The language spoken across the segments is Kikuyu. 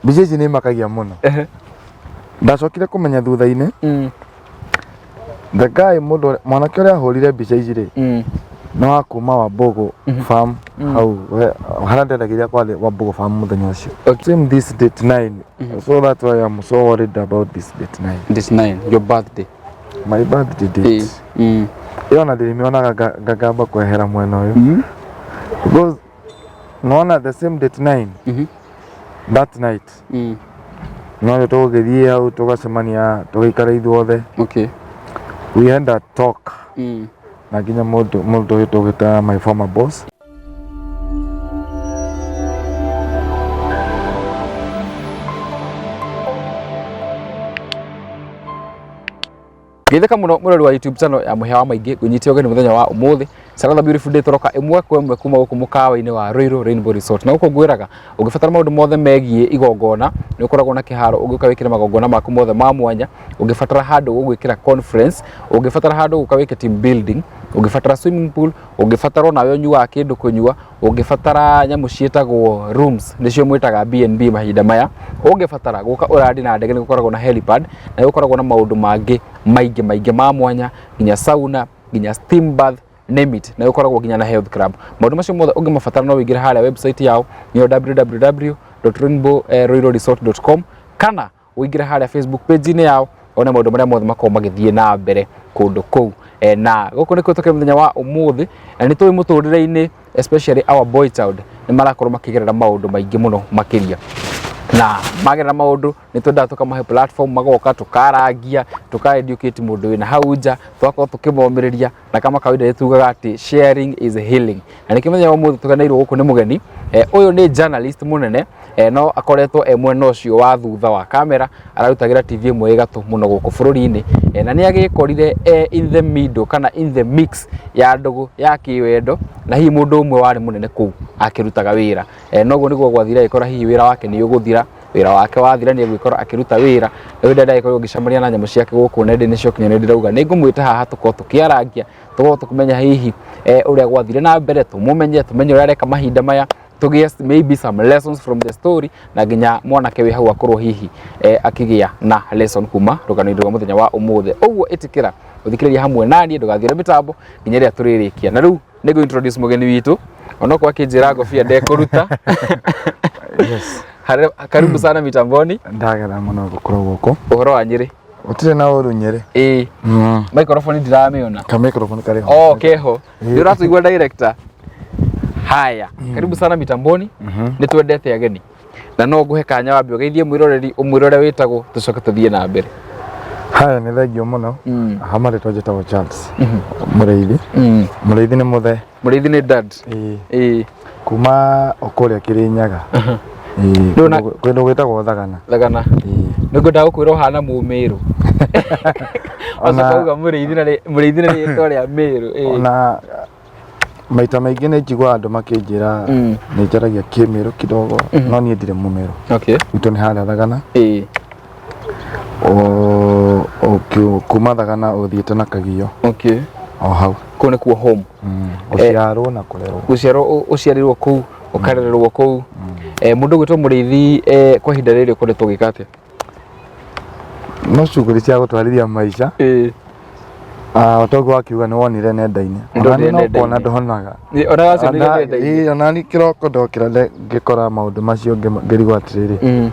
Mbica ici nĩ makagia mũno. Ndacokire kũmenya thutha-inĩ the guy, mũndũ mwanake ũrĩa ahũrire mbica ici rĩ, nĩ wa kuma Wambugu farm hau harĩa ndendagĩria kwarĩ Wambugu farm mũthenya ũcio. Same this date 9, so that's why I'm so worried about this date 9. Date 9, your birthday. My birthday date. Ĩyo na ndĩrĩmĩonaga ngagamba kwehera mwena ũyũ because nona the same date 9, that night no nĩ tũgũgĩthiĩ hau tũgacemania tũgĩikara ithuothe. We had a talk na nginya mũndũ ũyũ tũgĩta my former boss. Geithĩka mũno mwĩrori wa YouTube channel ya Mũhĩa wa Maingĩ, ngũnyite ũgeni mũthenya wa ũmũthĩ. It's another beautiful day, tũroka ĩmwe kwa ĩmwe kuma gũkũ mũkawa-inĩ wa Ruiru Rainbow Resort. Na gũkũ ngwĩraga ũngĩbatara maũndũ mothe megiĩ igongona, nĩ ũkoragwo na kĩharo ũngĩũka wĩkĩre magongona maku mothe ma mwanya, ũngĩbatara handũ ũgwĩkĩra conference, ũngĩbatara handũ gũka wĩke team building, ũngĩbatara swimming pool, ũngĩbatara onawe ũnyuaga kĩndũ kũnyua, ũngĩbatara nyamũ ciĩtagwo rooms nĩcio mwĩtaga B&B mahinda maya, ũngĩbatara gũka ũrandi na ndege nĩ gũkoragwo na helipad, na nĩ gũkoragwo na maũndũ mangĩ maingĩ maingĩ ma mwanya, nginya sauna, nginya steam bath, name it, na gũkoragwo nginya na health club. Maũndũ macio mothe ũngĩmabatara no ũingĩre harĩa website yao nĩyo www.rainbowruiruresort.com, kana ũingĩre harĩa Facebook page-inĩ yao one maũndũ marĩa mothe makoragwo magĩthiĩ na mbere kũndũ kũu. Na gũkũ nĩkuo tũkĩrĩ mũthenya wa ũmũthĩ, na nĩ tũĩ mũtũrĩre-inĩ, especially our boy child, nĩ marakorwo makĩgerera maũndũ maingĩ mũno makĩria, na magerera maũndũ nĩ twendaga tũkamahe platform magoka tũkarangia, tũka educate mũndũ wĩna hau nja, tũgakorwo tũkĩmomĩrĩria, na kama kawaida nĩ tugaga atĩ sharing is healing. Na nĩkĩo mũthenya wa ũmũthĩ tũgeneirwo gũkũ nĩ mũgeni. Ũyũ nĩ journalist mũnene, no akoretwo e mwena ũcio wa thutha wa kamera, ararutagĩra TV ĩmwe ĩ gatũ mũno gũkũ bũrũri-inĩ, na nĩ agĩkorire e in the middle kana in the mix ya ndũgũ ya kĩwendo na hihi mũndũ ũmwe warĩ mũnene kũu akĩrutaga wĩra. Noguo nĩguo gwathire, agĩkora hihi wĩra wake nĩ ũgũthira. Wĩra wake wathira nĩ egwĩkora akĩruta wĩra. Rĩu ndenda agĩkorwo ngĩcemania na nyamũ ciake gũkũ nenda-inĩ cia ũkinyanĩria, ndĩrauga nĩ ngũmwĩta haha tũkorwo tũkĩarangia, tũkorwo tũkĩmenya hihi ũrĩa gwathire na mbere, tũmũmenye, tũmenye ũrĩa areka mahinda maya, tũgĩe maybe some lessons from the story, na nginya mwanake wĩ hau akorwo hihi akĩgĩa na lesson kuma rũgano-inĩ rwa mũthenya wa ũmũthĩ. Ũguo ĩtĩkĩra gũthikĩrĩria hamwe naniĩ, ndũgathire mĩtambo nginya rĩrĩa tũrĩrĩkia. Na rĩu nĩngũ introduce mũgeni witũ, onokorwo akĩnjĩra ngobia ndekũruta. Yes. Karibu sana mitamboni. Ndagera mũno gũkorwo gũkũ. Ũhoro wa Nyĩrĩ? Gũtirĩ na ũru Nyĩrĩ. Ĩĩ. Microphone ndiramĩona. Ka microphone karĩ ho. Oh, keho. Nĩ ũratũigua, director? Haya, karibu sana mitamboni. Nĩ twendete ageni na no ngũhe kanya wambe ũgeithie mwĩroreri, ũmwĩre ũrĩa wĩtagwo, tũcoke tũthiĩ na mbere. Haya, nĩ thengio mũno. Ha marĩtwa njĩtagwo Charles Mũrĩithi. Mũrĩithi nĩ mũthe. Mũrĩithi nĩ dad. Ĩĩ. Ĩĩ. Kuma o kũrĩa Kĩrĩnyaga. Ĩĩ. Kũndũ gwĩtagwo Thagana. Thagana. Ĩĩ. Nĩ ngwendaga gũkwĩra ũhana mũmĩrũ. Ũcoka uga mũrĩithi na mũrĩithi nĩ rĩtwa rĩa Mĩrũ. Ĩĩ. Ona maita maingĩ nĩ njiguaga andũ makĩnjĩra nĩ njaragia kĩmĩrũ kidogo, no niĩ ndirĩ mũmĩrũ. Gwitũ nĩ harĩa Thagana. Kuma Thagana ũthiĩte na Kagio. O hau. Kũu nĩkuo home. Gũciarwo na kũrerwo. Gũciarwo, ũciarĩrwo kũu, ũkarererwo kũu. Mũndũ ũgwĩtwo Mũrĩithi, kwa ihinda rĩrĩ ũkoretwo ũgĩka atĩa? No shughuli cia gũtwarithia maica. Ah, o toguo wakiuga nĩ wonire nenda-inĩ. Ndonire Ona niĩ no nenda-inĩ. kuona ndonaga. Ona wacionire nenda-inĩ. Ĩĩ, ona niĩ kĩroko ndokĩra ngĩkora maũndũ macio ngĩrigwo atĩrĩrĩ,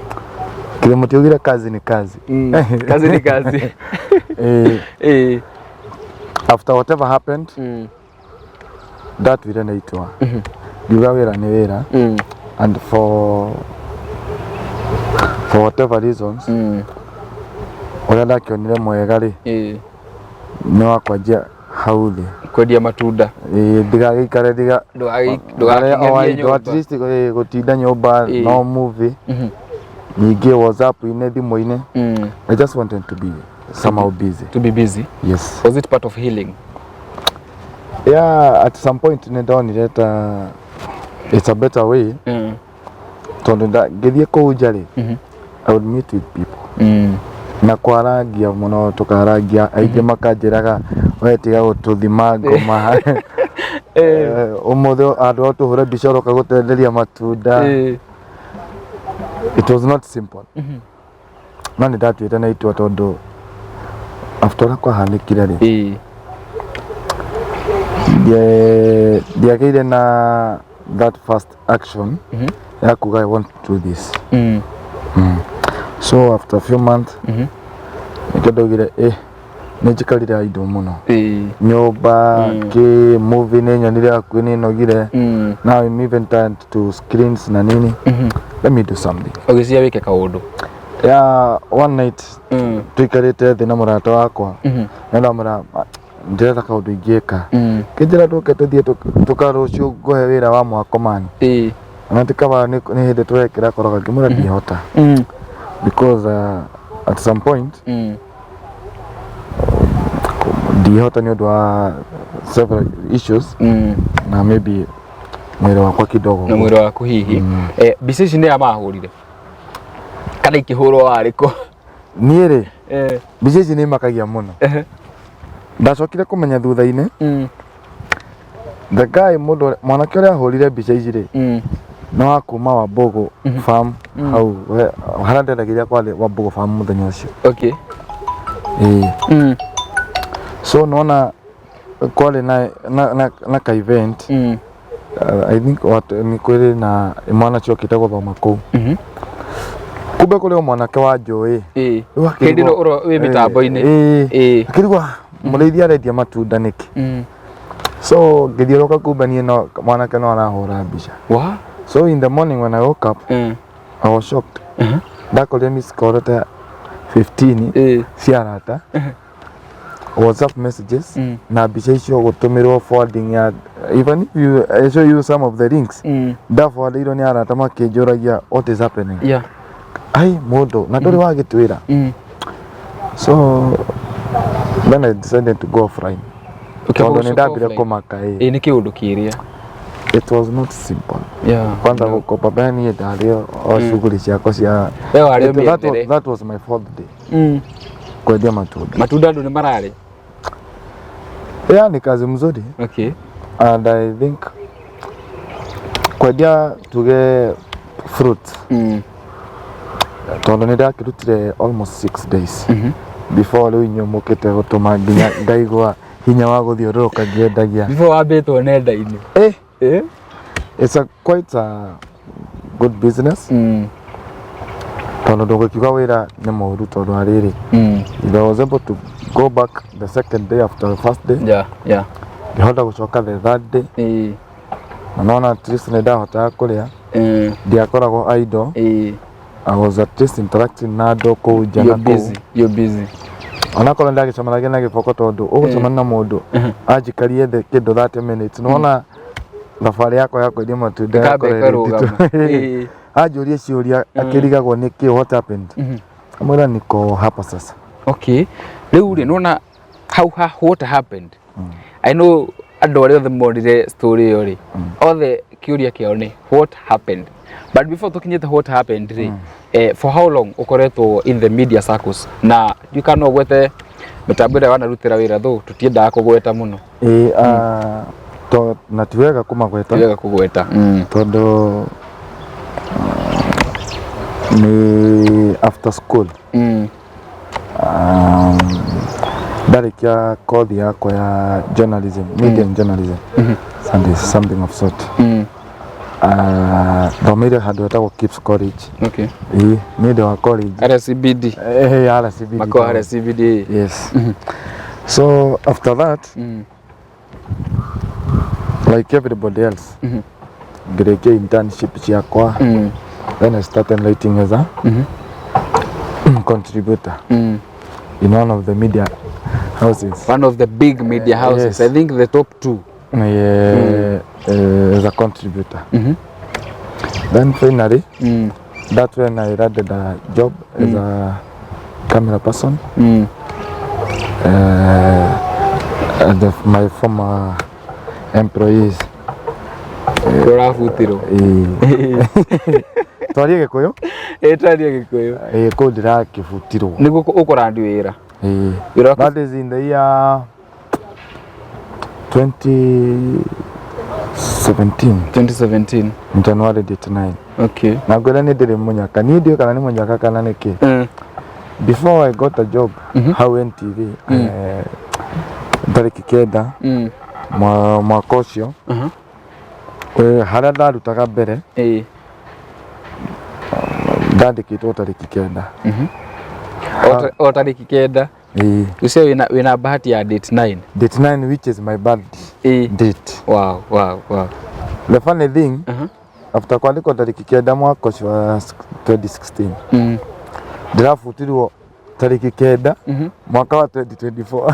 kĩrĩ mũtiugire kazi ni kazi. Kazi ni kazi. Ĩĩ. After whatever happened, ndatuire nĩ itua ngiuga wĩra nĩ wĩra, and for whatever reasons, ũrĩa ndakĩonire mwega rĩ, nĩ wa kwanjia hau thĩ. Kwendia matunda. Ĩĩ, ndigagĩikare ndiga Ndũgakĩng'ethie at nyũmba. least gũtinda nyũmba no movie, ningĩ WhatsApp-inĩ, thimũ-inĩ. I just wanted to be somehow busy. To be busy. Yes. Was it part of healing? Yeah, at some point nĩ ndonire ta it's a better way, tondũ ngĩthiĩ kũu nja rĩ, I would meet with people na kwarangia mũno, tũkarangia, aingĩ makanjĩraga, "We tiga gũtũthima ngoma. Ũmũthĩ andũ a tũhũre mbica ũroka gũtwenderia matunda." It was not simple, no nĩ ndatuĩte na itua tondũ after ũrĩa kwahanĩkire rĩ, ndiagĩire na that first action ya kuga I want to do this. So after a few months, nĩkĩo ndaugire nĩ njikarire idle mũno nyũmba kĩ movie nĩ nyonire hakuhĩ nĩ nogire. Now I'm even tired to screens na nini. Let me do something. Ũgĩciria wĩke kaũndũ. Yeah, one night tuikarĩte thĩ na mũrata wakwa na ndamwĩra, "Ah, ndĩrenda kaũndũ ingĩka." Kĩnjĩra tũke tũthiĩ tũka rũciũ ngũhe wĩra wa mwako mani na ti kaba nĩ hĩndĩ tũrekĩra koroga. Ngĩmwĩra ndihota because at some point ndihota nĩ ũndũ wa several issues na maybe mwĩrĩ wakwa kidogo. Na mwĩrĩ waku hihi. Mbica ici nĩ ya mahũrire kana ikĩhũrwo warĩ kũ? Niĩ rĩ, mbica ici nĩ makagia mũno. Ndacokire kũmenya thutha-inĩ the guy, mũndũ mwanake ũrĩa ahũrire mbica ici rĩ, nĩ wa kuma Wambugu Farm hau harĩa ndendagĩria kwarĩ Wambugu Farm mũthenya ũcio. Ĩĩ. So nona kwarĩ na ka event. I think what nĩ kwĩrĩ na imwana ciokĩte gũthoma kũu. Kumbe kũrĩ o mwanake wa njũĩ. Rĩu Hĩndĩ ĩno wĩ mĩtambo-inĩ. Ĩĩ. Akĩrigwo mũrĩithi arendia matunda nĩkĩ. So ngĩthiũrũrũka, kumbe niĩ no mwanake no arahũra mbica. Wa So in the morning when I woke up, I was shocked. Ndakorire miss call ta 15 cia arata, WhatsApp messages na mbica icio gũtũmĩrwo forwarding ya, even if you, I show you some of the links ndaforwardirwo nĩ arata makĩnjũragia what is happening. Ai, mũndũ na ndũrĩ wagĩtwĩra. So then I decided to go offline tondũ nĩ ndambire kũmaka ĩ. Ĩ, nĩ kĩũndũ kĩrĩa. It was not simple. Kwanza gũkopa mbere niĩ ndarĩ o shughuli ciakwa cia We warĩ that ũmĩethere. That was my fourth day kwendia matunda. Matunda andũ nĩ mararĩ? Yeah, ni kazi mzuri and I think kwendia tuge fruit, tondũ nĩ ndakĩrutire almost 6 days before rĩu inyuĩ mũkĩte gũtũma nginya ngaigua hinya wa gũthiũrũrũka ngĩendagia. Before wambĩtwo nenda-inĩ. It's a quite a good business tondũ ndũgũkiuga wĩra nĩ mũru tondũ arĩrĩ, if I was able to go back the second day after the first day, ngĩhota gũcoka the third day na nona at least nĩ ndahotaga kũrĩa, ndiakoragwo idle. I was at least interacting na andũ kũu nja na You're kũu. busy. You're busy. Onakorwo ndagĩcemanagia na gĩboko tondũ ũgũcemania na mũndũ anjikarie thĩ kĩndũ 30 minutes, nĩwona thabarĩ yakwa ya kwendia matunda Ĩkamba yakorwo ĩrĩ ĩkarũgama. nditũ. Anjũrie ciũria akĩrigagwo nĩkĩ, what happened. Amwĩra niko hapa sasa. Okay. Rĩu rĩ, nĩwona hau ha what happened. I know andũ arĩa othe monire story ĩyo rĩ, othe kĩũria kĩao nĩ what happened. But before tũkinyĩte what happened rĩ, for how long ũkoretwo in the media circles? Na ndiũĩ kana no ũgwete mĩtambo ĩrĩa wanarutĩra wĩra, though tũtiendaga kũgweta mũno. Ĩĩ, ah, to na ti wega kũmagweta. Ti wega kũgweta. Tondũ nĩ after school, ndarĩkia kothi yakwa ya journalism, media and journalism, something, something of sort. Thomeire handũ hetagwo Kips College. Ĩĩ, nĩ ndĩ wa college. RCBD. RCBD. Mako RCBD. Yes. So after that, like everybody else, ngĩrĩkia internship ciakwa, then I started writing as a contributor in one of the media houses. One of the big media houses. Yes. I think the top two. Yeah, as a contributor. Then finally, that's when I landed a job as a camera person. My former employees. Ũrabutirwo. Twarie Gĩkũyũ. Ĩ, twarie Gĩkũyũ. Ĩĩ, kũu ndĩrakĩbutirwo. Nĩguo ũkũrandi wĩra. Ĩĩ. Wĩra waku. That is in the year 2017. 2017. In January date 9. Okay. Na ngwĩre nĩ ndĩrĩ mũnyaka, niĩ ndiũĩ kana nĩ mũnyaka kana nĩ kĩ. Before I got a job hau NTV, tarĩki 9 mwaka ũcio, harĩa ndarutaga mbere ndandĩkĩtwo tarĩki 9. O tarĩki 9. Ĩĩ. Ũcio wĩna bahati ya date 9. Date 9, which is my birthday date. Wow. The funny thing, after kwandĩkwo tarĩki 9 mwaka ũcio wa 2016, ndĩrabutirwo tarĩki 9 mwaka wa 2024.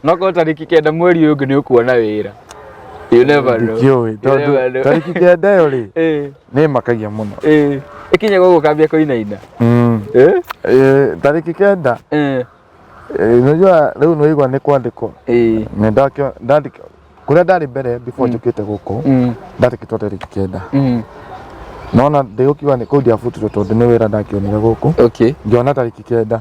No korwo tarĩki 9 mweri ũyũ ũngĩ nĩ ũkuona wĩra. You never know. Ndikĩũĩ You tondũ never know. tarĩki 9 ĩyo rĩ, nĩ makagia mũno. Ĩkinye gũkũ kambia kũinaina. Tarĩki 9, unajua rĩu nĩ waigua nĩ kwandĩkwo. Nĩ ndandĩka kũrĩa ndarĩ mbere before njũkĩte gũkũ, ndandĩkĩtwo tarĩki 9. Nona ndĩgũkiuga nĩ kũu ndiabutirwo tondũ nĩ wĩra ndakĩonire gũkũ. Ngĩona tarĩki 9.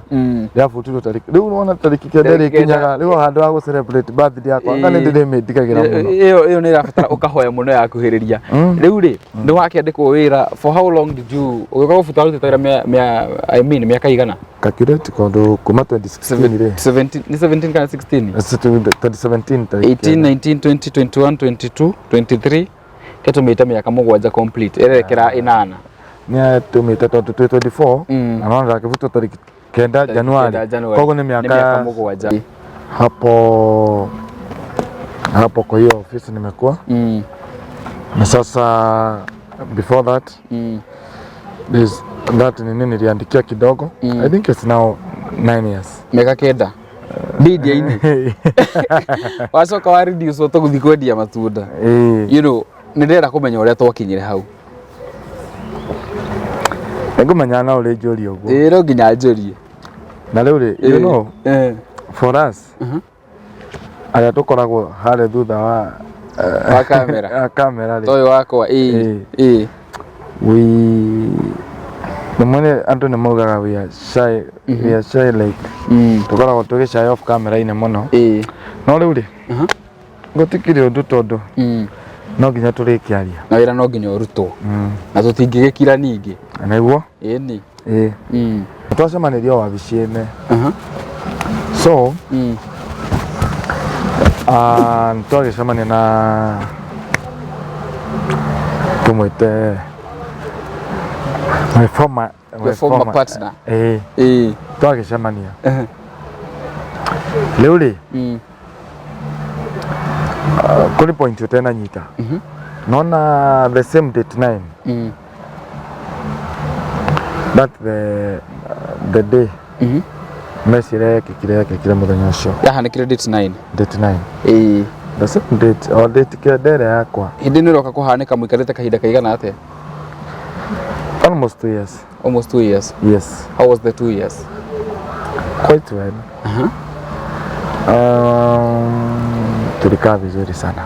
Ndiabutirwo tarĩki rĩu nĩwona tarĩki 9 Tarĩki 9. ĩrĩkinyaga rĩu handũ ha gũ celebrate birthday yakwa, nga nĩ ndĩrĩmĩndigagĩra mũno. Ĩyo nĩ ĩrabatara ũkahoya mũno yakuhĩrĩria. Rĩu rĩ, nĩ wakĩandĩkwo wĩra, for how long did you ũgĩũka gũbuta warutĩte wĩra I mean mĩaka igana? Calculate tondũ kuma 2016 rĩ. 17, nĩ 17 kana 16? 2017 tarĩki 18, 9. 19, 20, 21, 22, 23, ketũmĩte mĩaka 7 complete, ĩrerekera 8. Nĩ atũmĩte tondũ twĩ 24, na nona ndakĩbutwo tarĩki 9 January. 9 January. Koguo nĩ Nĩ mĩaka mĩaka 7. Hapo hapo kwa hiyo ofisi nimekuwa. Na sasa before that, this that nini niliandikia kidogo. I think it's now 9 years. Mĩaka 9 media-inĩ, wacoka wa reduce tũgũthiĩ kwendia matunda. Nĩ ndĩrenda kũmenya ũrĩa twakinyire hau. Nĩngũmenya na ũrĩ njũria ũguo. Ĩĩ, no nginya njũrie. Na rĩu rĩ, for us arĩa tũkoragwo harĩa thutha wa Wa kamera. wa kamera rĩ, Toyũ wakwa, ĩĩ. Ĩĩ. We rĩmwe andũ nĩ maugaga we are shy, we are shy, like tũkoragwo tũgĩ shy off camera-inĩ mũno. No rĩu rĩ, gũtikĩrĩ ũndũ tondũ no nginya tũrĩkĩaria. Na wĩra no nginya ũrutwo na tũtingĩgĩkira ningĩ. Nĩguo. Ĩni. Ĩĩ. Twacemanirie o wabici-inĩ, so twagĩcemania na tũmwĩte my former, my Your former partner. Ĩĩ. Twagĩcemania rĩu rĩ, kũrĩ point ũtenanyita. Nona the same date 9, that the day mecire yekĩkire mũthenya ũcio. Yahanĩkire date 9. Date 9. The same date, o date 9 ĩrĩa yakwa. Hĩndĩ ĩno ĩroka kũhanĩka mũikarĩte kahinda kaigana atĩa? Almost 2 years. Almost 2 years. Yes. How was the 2 years? Quite well. Tulikaa vizuri sana.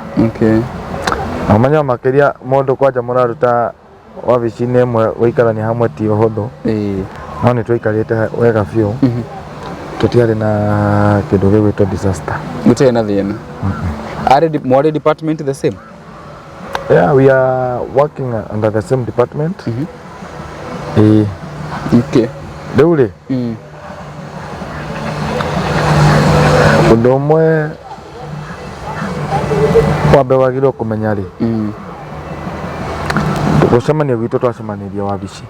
Na ũmenyo makĩria mũndũ kwanja mũraruta wabici-inĩ ĩmwe, gũikarania hamwe ti ũhũthũ. No nĩ twaikarĩte wega biũ. Tũtiarĩ na kĩndũ gĩgwĩtwo disaster. Gũtirĩ na thĩna. Arĩ mwarĩ department the same? Yeah, we are working under the same department. Ĩĩ. Rĩu rĩ, ũndũ ũmwe wambe wagĩrĩirwo kũmenya rĩ, gũcemania gwitũ twacemanirie wabici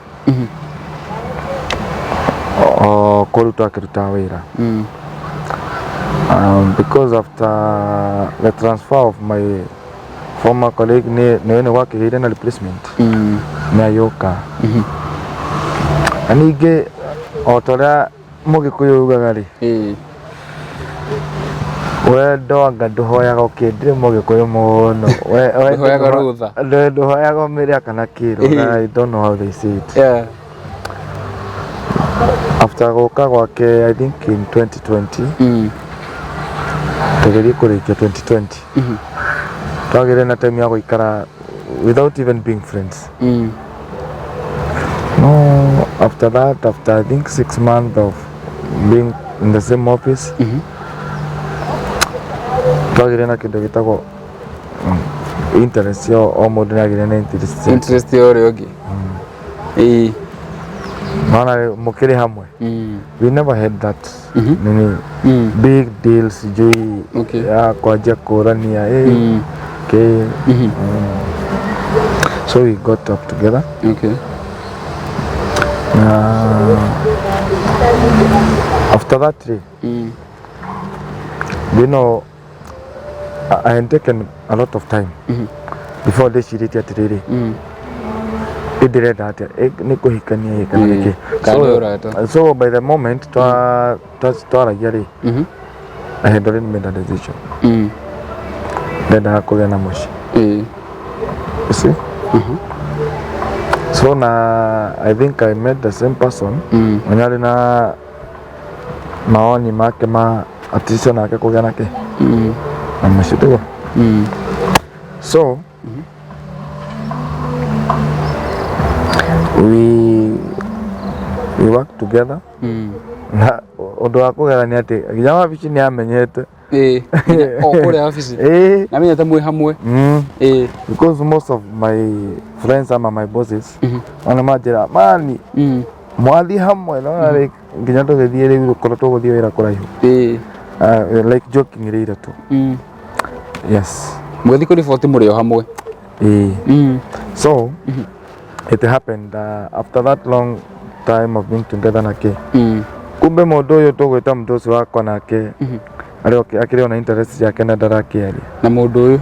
o kũu twakĩrutaga wĩra. Because after the transfer of my former colleague, nĩ nĩ gwakĩgĩire na replacement nĩ agĩũka. Na ningĩ o ta ũrĩa Mũgĩkũyũ ugaga rĩ, wendo anga ndũhoyaga ũkĩ, ndirĩ Mũgĩkũyũ mũno. Ndũhoyaga rũtha. Ndũhoyaga ũmĩrĩa kana kĩro. I don't know how they say it. After gũka gwake, I think in 2020, tũgĩthiĩ kũrĩkia 2020, twagĩire na time ya gũikara without even being friends. No, after that, after I think 6 months of being in the same office, twagĩire na kĩndũ gĩtagwo Interest ya o mũndũ nĩ agĩrĩire na interest ciake. Interest ya ũrĩa ũngĩ. Ĩĩ. Naona rĩu mũkĩrĩ hamwe, we never had that nini big deal, sijui ya kwanjia kũrania eh, ke. So we got up together na after that rĩ, I had taken a lot of time before ndĩcirĩtie atĩrĩrĩ, ĩ ndĩrenda atĩa? Ĩ, nĩ kũhikania ĩ kana nĩkĩ? So we ũrata. So by the moment twaragia rĩ, I had already made a decision. Ndendaga kũgĩa na mũciĩ. You see? So na I think I met the same person mwenye arĩ na maoni make ma atĩ nake kũgĩa na kĩ na mũciĩ, tiguo? So we work together na ũndũ wa kũgegania atĩ nginya wabici nĩ amenyete. Ĩĩ. O kũrĩa wabici. Ĩĩ. Namenyete mwĩ hamwe. Ĩĩ. Because most of my friends ama my bosses ona manjĩra mani mwathi hamwe no like nginya tũgĩthiĩ rĩu gũkorwo tũgũthiĩ wĩra kũraihu, like jokingly ira tu. Yes. Mũgĩthiĩ kũriboti mũrĩ o hamwe. Ĩĩ. So it happened after that long time of being together na kĩ, kumbe mũndũ ũyũ tũgwĩta mũndũ ũcio wakwa nake arĩ akĩrĩ ona interest ciake na ndarakĩaria na mũndũ ũyũ.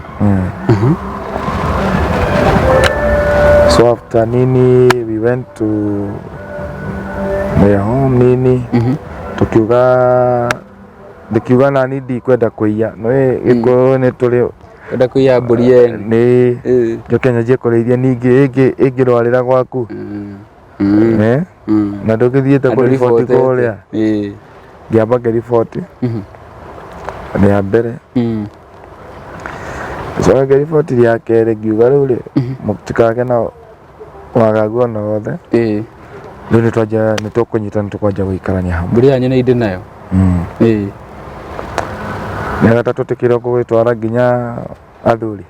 So after nini, we went to their home nini, tukiuga, ndikiuga nani ndikwenda kũiya no gĩkũyũ nĩ tũrĩ. Enda kũiya mbũri yene. Nĩ njoke nyanjie kũrĩithia ningĩ ĩngĩ ĩngĩrwarĩra gwaku, eh? Na ndũgĩthiĩte kũriboti kũrĩa. Ngĩamba ngĩriboti rĩa mbere, coka ngĩriboti rĩa kerĩ, ngiuga rĩu rĩ, mũtikage na wagagu ona wothe. Rĩu nĩ twanjia, nĩ tũkũnyita, nĩ tũkwanjia gũikarania hamwe. Mbũri yanyu nĩ indĩ nayo. Rĩa gatatũ tĩkĩrwo gũgĩtwara nginya athuri.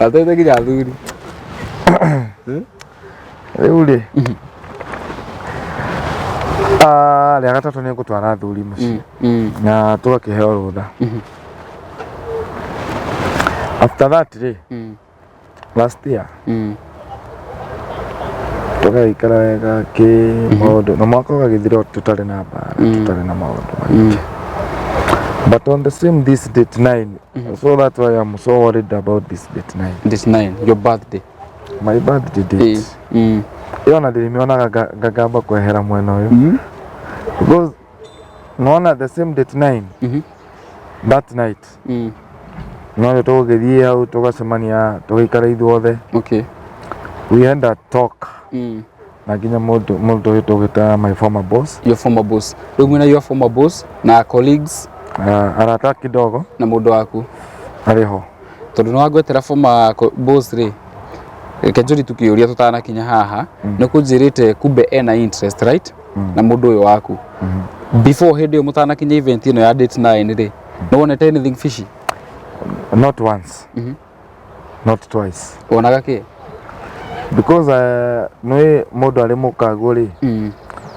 Atete nginya athuri. Rĩu rĩ, ah, rĩa gatatũ nĩ ngũtwara athuri mũciĩ na tũgakĩheo rũtha. After that rĩ, last year tũgagĩikara wega kĩ maũndũ na mwaka ũgagĩthira tũtarĩ na mbara, tũtarĩ na maũndũ maingĩ, but on the same this date 9, so that's why I'm so worried about this date 9. This 9, your birthday. My birthday date. Ĩyo ona ndĩrĩmĩonaga ngagamba kwehera mwena ũyũ because nona the same date 9, that night no tũgũgĩthiĩ hau tũgacemania tũgĩikara ithuothe. We had a talk na nginya mũndũ ũyũ tũgĩta my former boss. Your former boss. Rĩu mwĩna your former boss na colleagues arata kidogo na mũndũ waku. Arĩ ho. Tondũ nĩ wangwetera former boss rĩ, reke njũri tukĩũria tũtanakinya haha, nĩ kũnjĩrĩte kumbe ena interest, right, na mũndũ ũyũ waku. Before hĩndĩ ĩyo mũtanakinya event ĩno ya date 9 rĩ, nĩ wonete anything fishy? Not once, not twice. Wonaga kĩ? Because nĩ mũndũ arĩ mũkaguo rĩ,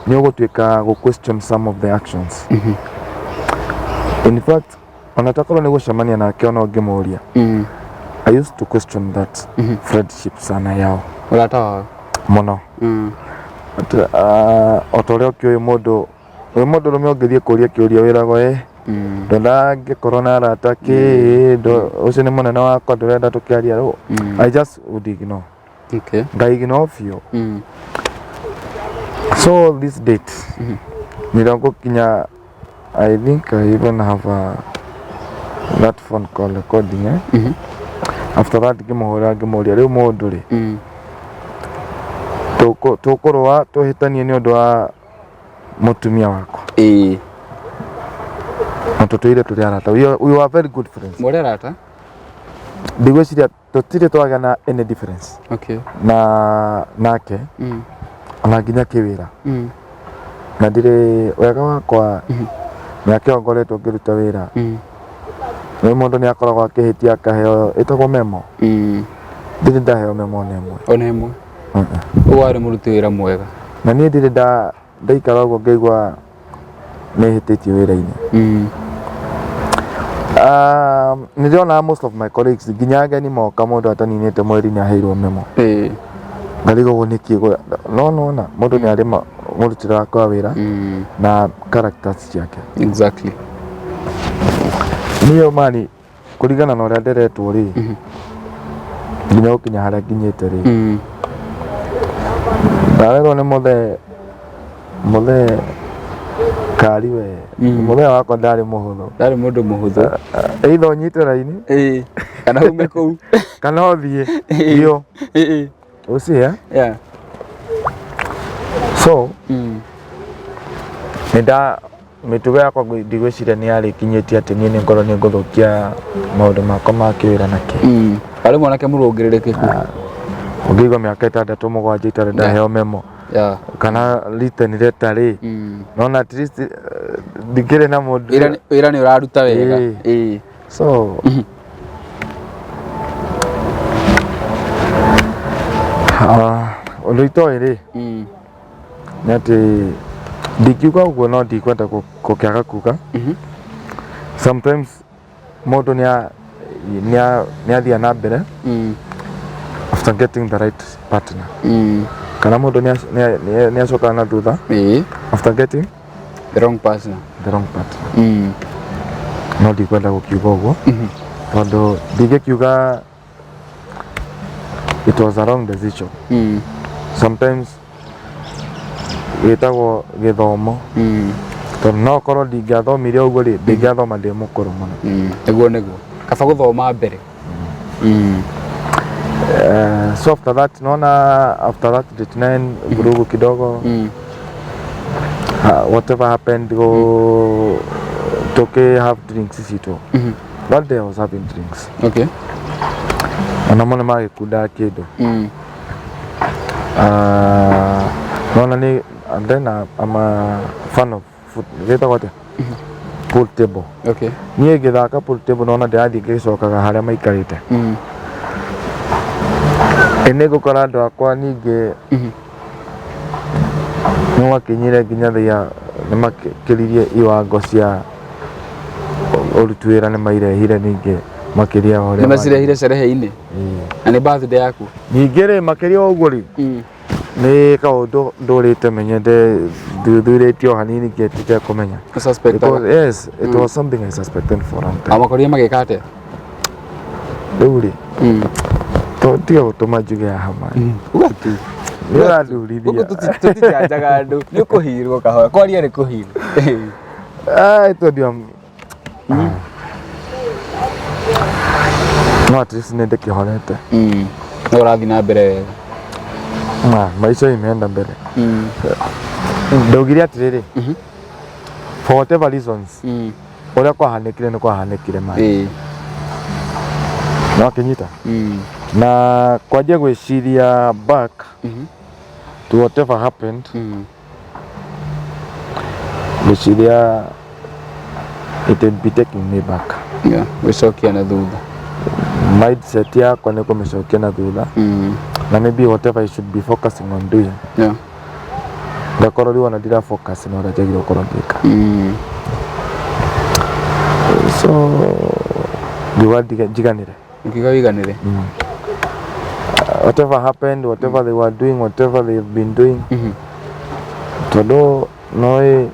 nĩ ũgũtuĩka gũ question some of the actions. In fact, ona takorwo nĩ gũcemania nake ona ũngĩmũria, I used to question that friendship sana yao. Ũrata wao. Mũno. But, o ta ũrĩa ũkĩũĩ mũndũ ũyũ, mũndũ rũme ũngĩthiĩ kũria kĩũria wĩragwo ĩ ndondangĩkorwo na arata kĩ ũcio nĩ mũnene wakwa, ndũrenda tũkĩaria rĩu. I just would ignore. Nga ignore biũ. So this date nĩrĩo ngũkinya. I think I even have that phone call recording, eh? After that ngĩmũhũrĩra ngĩmũria rĩu mũndũ rĩ, tũkũrũa tũhĩtanie nĩ ũndũ wa mũtumia wakwa na tũtũire tũrĩ arata. We were very good friends. Mũrĩ arata? Ndigwĩciria tũtirĩ twagĩa na any difference na nake ona nginya kĩwĩra na ndirĩ wega wakwa mĩaka ĩyo ngoretwo ngĩruta wĩra. Nĩ mũndũ nĩ akoragwo akĩhĩtia akaheo ĩtagwo memo. Ndirĩ ndaheo memo ona ĩmwe. Ona ĩmwe. Ũguo warĩ mũruti wĩra mwega. Na niĩ ndirĩ ndaikara ũguo ngaigua nĩ hĩtĩtie wĩra-inĩ. Nĩ ndĩronaga most of my colleagues, nginya ageni moka, mũndũ ataninĩte mweri nĩ aheirwo memo. Ngarigwo ũguo nĩkĩ, no nona mũndũ nĩ arĩ mũrutĩre wake wa wĩra na characters ciake. Niĩ mani kũringana na ũrĩa nderetwo rĩ, nginya gũkinya harĩa nginyĩte rĩ, ndarerwo nĩ mũthee, mũthee kari we. Mũthee wakwa ndarĩ mũhũthũ. Ndarĩ mũndũ mũhũthũ. Either ũnyite raini Kana ume kũu. Kana ũthiĩ biũ. Ũcie. So nĩ nda mĩtugo yakwa ndigwĩciria nĩ yarĩkinyĩtie atĩ niĩ nĩ ngorwo nĩ ngũthũkia maũndũ makwa ma kĩwĩra na kĩ. Warĩ mwanake mũrũngĩrĩrĩkĩku. Ũngĩigua mĩaka 6, 7 itarĩ ndaheo memo kana written letter rĩ, nona at least ndikĩrĩ na mũndũ. Wĩra nĩ ũraruta wega. So ũndũ itoĩ rĩ, nĩ atĩ ndingiuga ũguo, no ndikwenda gũkĩaga kuga sometimes mũndũ nĩ athiĩ na mbere after getting the right partner, kana mũndũ nĩ acokaga na thutha after getting the wrong partner. The wrong partner. No ndikwenda gũkiuga ũguo tondũ ndingĩkiuga it was a wrong decision. Sometimes gĩtagwo gĩthomo, tondũ no korwo ndingĩathomire ũguo rĩ, ndingĩathoma ndĩ mũkũrũ mũno. Nĩguo kaba gũthoma mbere. So after that, naona after that date 9 vurugu kidogo, whatever happened, go tuki have drinks citũ. That day I was having drinks. Ona mo nĩ magĩkundaga kĩndũ. Naona nĩ, and then I'm a fan of foot, gĩtagwo atĩa, pool table. Niĩ ngĩthaka pool table, nona ndĩrathiĩ ngĩcokaga harĩa maikarĩte. Ĩ nĩ ngũkora andũ akwa ningĩ nĩ makinyire nginya thĩa nĩ makĩririe iwango cia ũruti wĩra, nĩ mairehire ningĩ makĩria wa ũrĩa. Nĩ macirehire cerehe-inĩ. Ĩĩ. Na nĩ birthday yaku. Ningĩ rĩ, makĩria wa ũguo rĩ, nĩ kaũndũ ndũrĩte menyete thuthurĩtie o hanini ngĩtite kũmenya. Suspect. Because, yes, it was something I suspected for a long time. Amakorire magĩka atĩa? Rĩu rĩ, tiga gũtũma njuge haha ma. Uga tu. Nĩ ũrandurithia. Gũkũ tũtijanjaga andũ, nĩ ũkũhirwo kahora, kwaria nĩ kũhirwo. Ai, tondũ no at least nĩ ndĩkĩhonete. No ũrathiĩ na mbere wega. Ma, maisha imeenda mbere. Ndaugire atĩrĩrĩ, for whatever reasons, ũrĩa kwahanĩkire nĩ kwahanĩkire ma. No akĩnyita na kwanjia gwĩciria back to whatever happened, ngwĩciria it will be taking me back. Yeah, gwĩcokia na thutha. Mindset yakwa nĩ kũmĩcokia na thutha, na maybe whatever I should be focusing on doing, ngakorwo rĩu ona ndira focus na ũrĩa njagĩrĩirwo gũkorwo ngĩka. So ngiuga njiganĩre. Ũkiuga wĩiganĩre. Whatever happened, whatever they were doing, whatever they've been doing, tondũ noĩ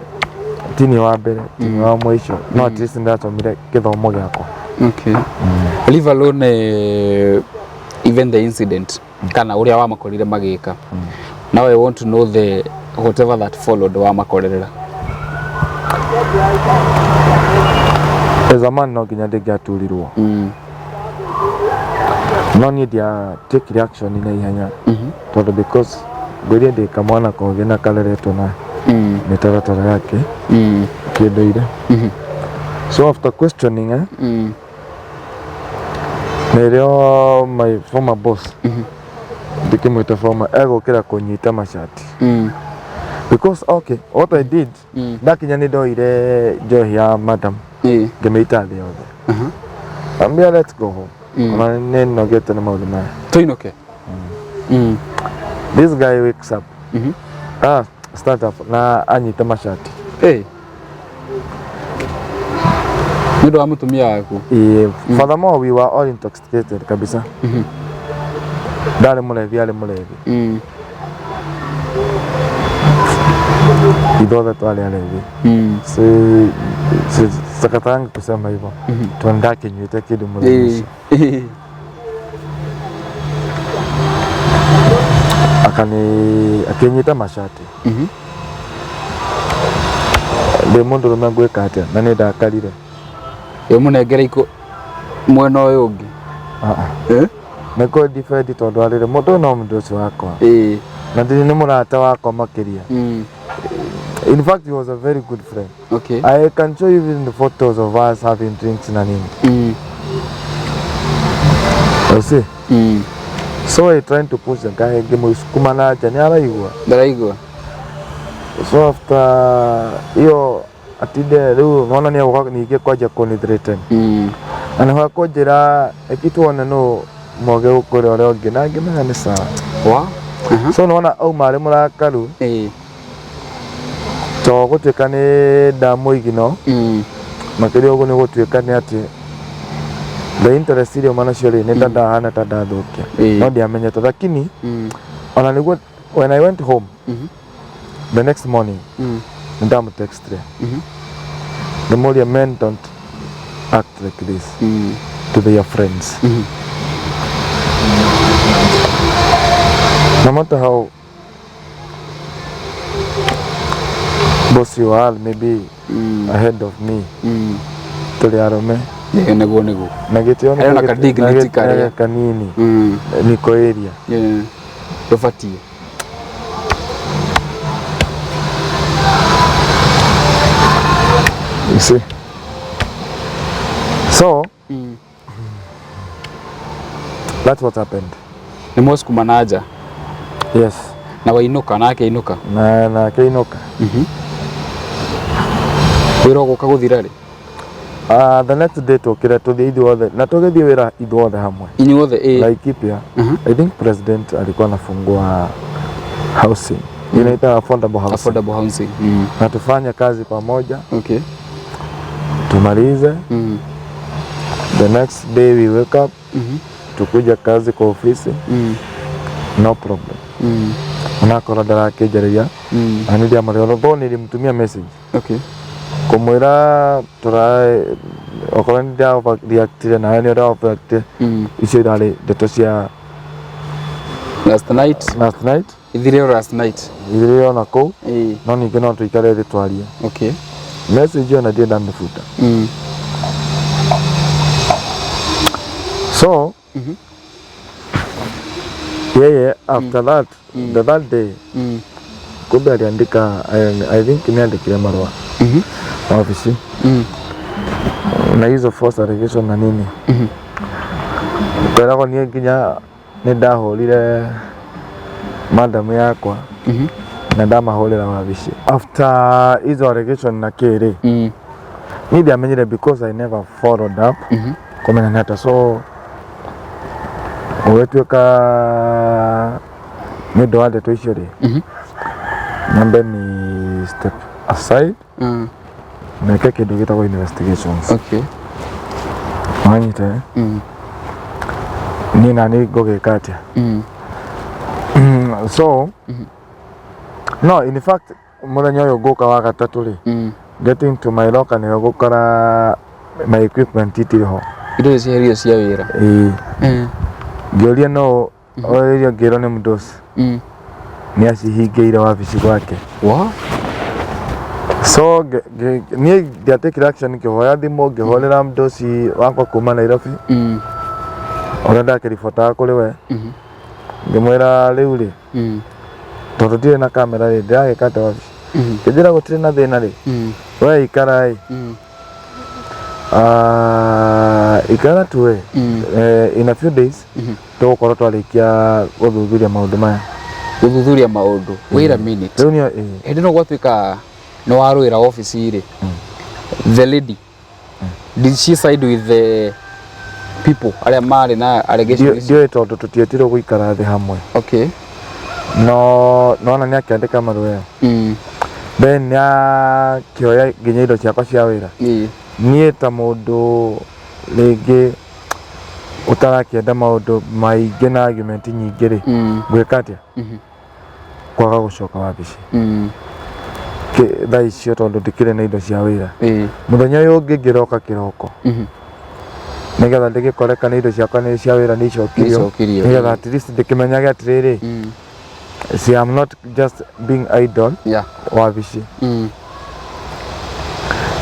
tini wa mbere tini wa mũico, no at least ndathomire gĩthomo gĩakwa. Okay. Leave alone even the incident kana ũrĩa wamakorire magĩka. Now I want to know the whatever that followed wamakorerera. As a man, no nginya ndĩngĩaturirwo, no niĩ ndia take action na ihenya, tondũ because ngwĩrie ndĩ kamwana kogĩ na kareretwo na mĩtaratara yake kĩndũire. So after questioning, nĩrĩo my former boss, ndĩkĩmwĩta former, egũkĩra kũnyita macati, because okay, what I did, ndakinya nĩ ndoire njohi ya madam, ngĩmĩita thĩ yothe. Ambia let's go home. Mm. Ona nĩ nogete nĩ maũndũ maya. Tũinũke. Mm. This guy wakes up. Ah, start up na anyite mashati. Hey. Nĩ ũndũ wa mũtumia waku. Eh, furthermore we were all intoxicated kabisa. Ndarĩ mũlevi, arĩ mũlevi. Ithuothe twarĩ alevi. Si, si, sakatangi kusema hivyo. Tondũ ndakĩnyuĩte kĩndũ mũthenya ũcio. Ĩĩ. Akani akĩnyita mashati. Ndĩ mũndũrũme ngwĩka atĩa na nĩ ndakarire. Ĩ mũnengere ikũ mwena ũyũ ũngĩ. Ah, ah. Eh? Nĩ kũ defend tondũ arĩrĩ mũndũ ũyũ no mũndũ ũcio wakwa. Ĩĩ. Na ndĩ nĩ mũrata wakwa makĩria. In fact he was a very good friend. Okay. I can show you even the photos of us having drinks na nini. You see? So I trying to push the guy ngĩmũsukuma na nja nĩ araigua. Ndaraigua. So after hiyo atinde rĩu nona nĩ egũka ningĩ kwanjia kũni threaten. Na nĩho akũnjĩra eki tuone nũ moge gũkũrĩa ũrĩa ũngĩ na ngĩmenya nĩ sawa. Wa? Aha. So nĩwona auma arĩ mũrakaru Ĩĩ. to gũtuĩka nĩ ndamũigino makĩria ũguo nĩ gũtuĩka nĩ atĩ the interest iria uma nacio rĩ nĩ ta ndahana ta ndathũkia Ĩĩ. no ndiamenyete lakini ona nĩguo when I went home the next morning nĩ ndamũtextire ndĩmũrie men don't act like this to their friends. No matter how boss you are, maybe ahead of me, tũrĩ arũme Ĩĩ nĩguo nĩguo. na gĩtĩo Harĩ ona ka dignity karĩa. kanini niko area. Ĩĩ. Ndũbatiĩ. You see? So that's what happened. Nĩ mwacukuma na nja Yes. na wainũka nake ainũka. Na na akĩinũka. Wĩra ũgũka gũthira rĩ? The next day tũkĩre tũthiĩ ithuothe na tũgĩthiĩ wĩra ithuothe hamwe. Inyuothe ĩĩ. Laikipia. I think president alikuwa anafungua housing. Inaita affordable housing. Affordable housing. Na tufanye kazi pamoja Okay. tumalize. The next day we wake up tukuja kazi kwa ofisi no problem. Onakorwo ndarakĩnjarĩria na nĩ ndiamũrĩra although nilimtumia message Okay. kũmwĩra tũra okorwo nĩ ndĩa overreactire nawe nĩ ũrĩa overreactire icio irarĩ ndeto cia Last night. last night Ithire o last night. ithire ona kũu Ĩĩ. no ningĩ no tũikare thĩ twarie Okay. message ĩyo na ndirĩ ndamĩbuta so yeye after that the that day kumbe aliandika I think niandikire marũa wabici na hizo force allegation na nini kwĩragwo niĩ nginya nĩ ndahũrire madam yakwa na ndamahũrĩra wabici after hizo allegation na kĩrĩ niĩ ndiamenyire because I never followed up kũmenya nĩ atĩa so ũgĩtuĩka nĩ ũndũ wa ndeto icio rĩ nyambe ni step aside meke kĩndũ gĩtagwo investigations. Okay. Wanyita eh? Niĩ nani ngũgĩka atĩa so no in fact mũthenya ũyũ ngũka wa gatatũ rĩ getting to my locker nĩho ngũkora my equipment itirĩ ho. Indo icio cieherio cia wĩra. Ĩĩ ngĩũria no orĩrio ngĩrwo nĩ mũndũ nĩ acihingĩire wabici gwake. Wa? So niĩ ndiatekire action ngĩhoya thimũ ngĩhũrĩra mdosi wakwa kuma Nairobi ũrĩa ndakĩribotaga kũrĩ we ngĩmwĩra rĩu rĩ tondũ ndirĩ na kamera rĩ ndĩragĩka atĩa wabici ngĩnjĩra gũtirĩ na thĩna rĩ we ikara ĩ ikara tu we in a few days tũgũkorwo twarĩkia gũthuthuria maũndũ maya. Gũthuthuria maũndũ. Wait a minute. Rĩu nĩo ĩĩ Hĩndĩ ĩno gwatuĩka nĩ warũĩra obici rĩ the lady did she side with the People arĩa marĩ na allegations ici? Ndiũĩ tondũ tũtietirwo gũikara thĩ hamwe. No nona nĩ akĩandĩka marũa ĩyo. Then nĩ akĩoya nginya indo ciakwa cia wĩra. Niĩ ta mũndũ rĩngĩ ũtarakĩenda maũndũ maingĩ na argument nyingĩ rĩ, ngwĩka atĩa? Kwaga gũcoka wabici thaa icio tondũ ndikĩrĩ na indo cia wĩra. Mũthenya ũyũ ũngĩ ngĩroka kĩroko nĩgetha ndĩgĩkore kana indo ciakwa nĩ cia wĩra nĩ icokirio. Nĩicokirio, Nĩgetha ĩĩ. at least ndĩkĩmenyage atĩrĩrĩ, see, I'm not just being idle wabici.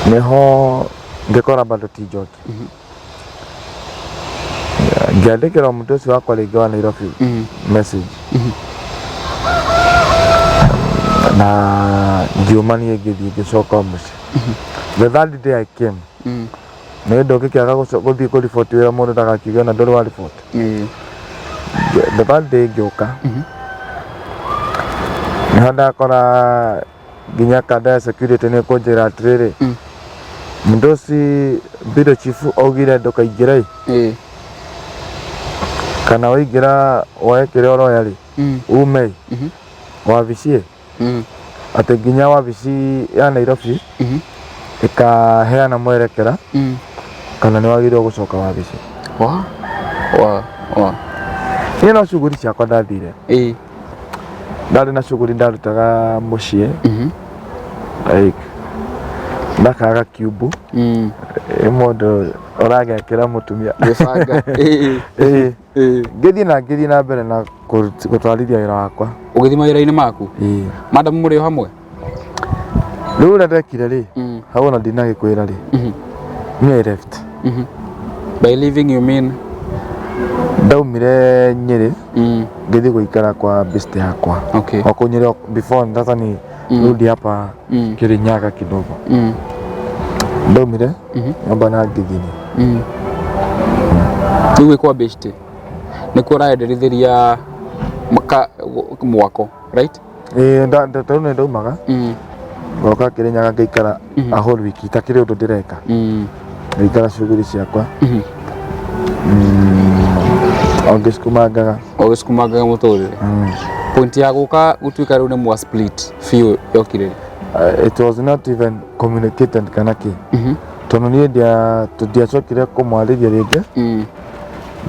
Nĩho ngĩkora bado ti njoki. Ngĩandĩkĩra mũndũ ũcio wakwa rĩngĩ wa Nairobi message na ngiuma niĩ ngĩthiĩ ngĩcoka mũciĩ. The third day I came, nĩ ũndũ ũngĩkĩaga gũthiĩ kũriboti wĩra mũndũ ndagakiuge ona ndũrĩ wa riboti. The third day ngĩũka, nĩho ndakora nginya kanda ya security nĩ kũnjĩra atĩrĩrĩ, mũndũ ũci bureau chief augire ndũkaingĩre ĩ, kana waingĩra woe kĩrĩa ũroya rĩ, ume ĩ, wabici ĩ, atĩ nginya wabici ya Nairobi ĩkaheana mwerekera kana nĩ wagĩrĩirwo gũcoka wabici. Wa wa wa Niĩ no shughuli ciakwa ndathire. Ndarĩ na shughuli ndarutaga mũciĩ, like ndakaga kiumbu ĩ mũndũ ũragekĩra mũtumia. Gwĩbanga. Ĩĩ. Ngĩthiĩ na mbere na gũtwarithia wĩra wakwa. Ũgĩthiĩ mawĩra-inĩ maku? Ĩĩ. Madam mũrĩ o hamwe? Rĩu ũrĩa ndekire rĩ, hau ona ndinagĩkwĩra rĩ, me I left. By leaving you mean? Ndaumire Nyĩrĩ ngĩthiĩ gũikara kwa best yakwa. O kũu Nyĩrĩ before sasa ni rudi hapa Kirinyaga kidogo. Ndaumire nyũmba na ngĩthiĩ. Rĩu wĩ kwa best nĩkuo ũraenderithĩria mwako, right? Ĩĩ, tondũ nĩ ndaumaga ngoka Kirinyaga ngaikara a whole week itakĩrĩ ũndũ ndĩreka. Ngaikara shughuli ciakwa. O ngĩcukumangaga. O gĩcukumangaga mũtũrĩre. Point ya gũka gũtuĩka rĩu nĩ mwa split biũ yokire rĩ? It was not even communicated kana kĩ. Tondũ niĩ ndiacokire kũmwarĩria rĩngĩ.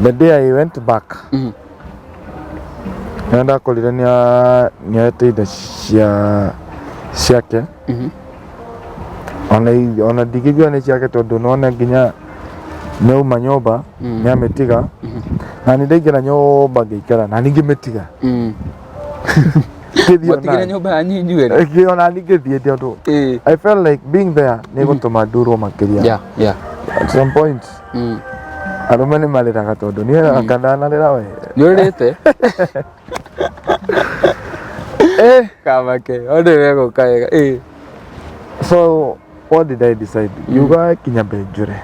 The day I went back, nĩ ndakorire nĩoete indo cia ciake. Ona ndingĩkiuga nĩ ciake tondũ nĩwona nginya nĩauma nyũmba nĩamĩtiga, na nĩ ndaingĩra nyũmba ngĩikara na niĩ ngĩmĩtiga. Ngĩthiĩ Mwatigire ona nyũmba yanyu inyuerĩ? Ĩĩ, ona niĩ ngĩthiĩ tondũ I felt like being there nĩ gũtũma ndurwo makĩria. At some point arũme nĩ marĩraga tondũ niĩ anga ndanarĩra we. Nĩ ũrĩrĩte? Kamake, one wegũka wega. So what did I decide? Ngiuga kinya mbe njũre.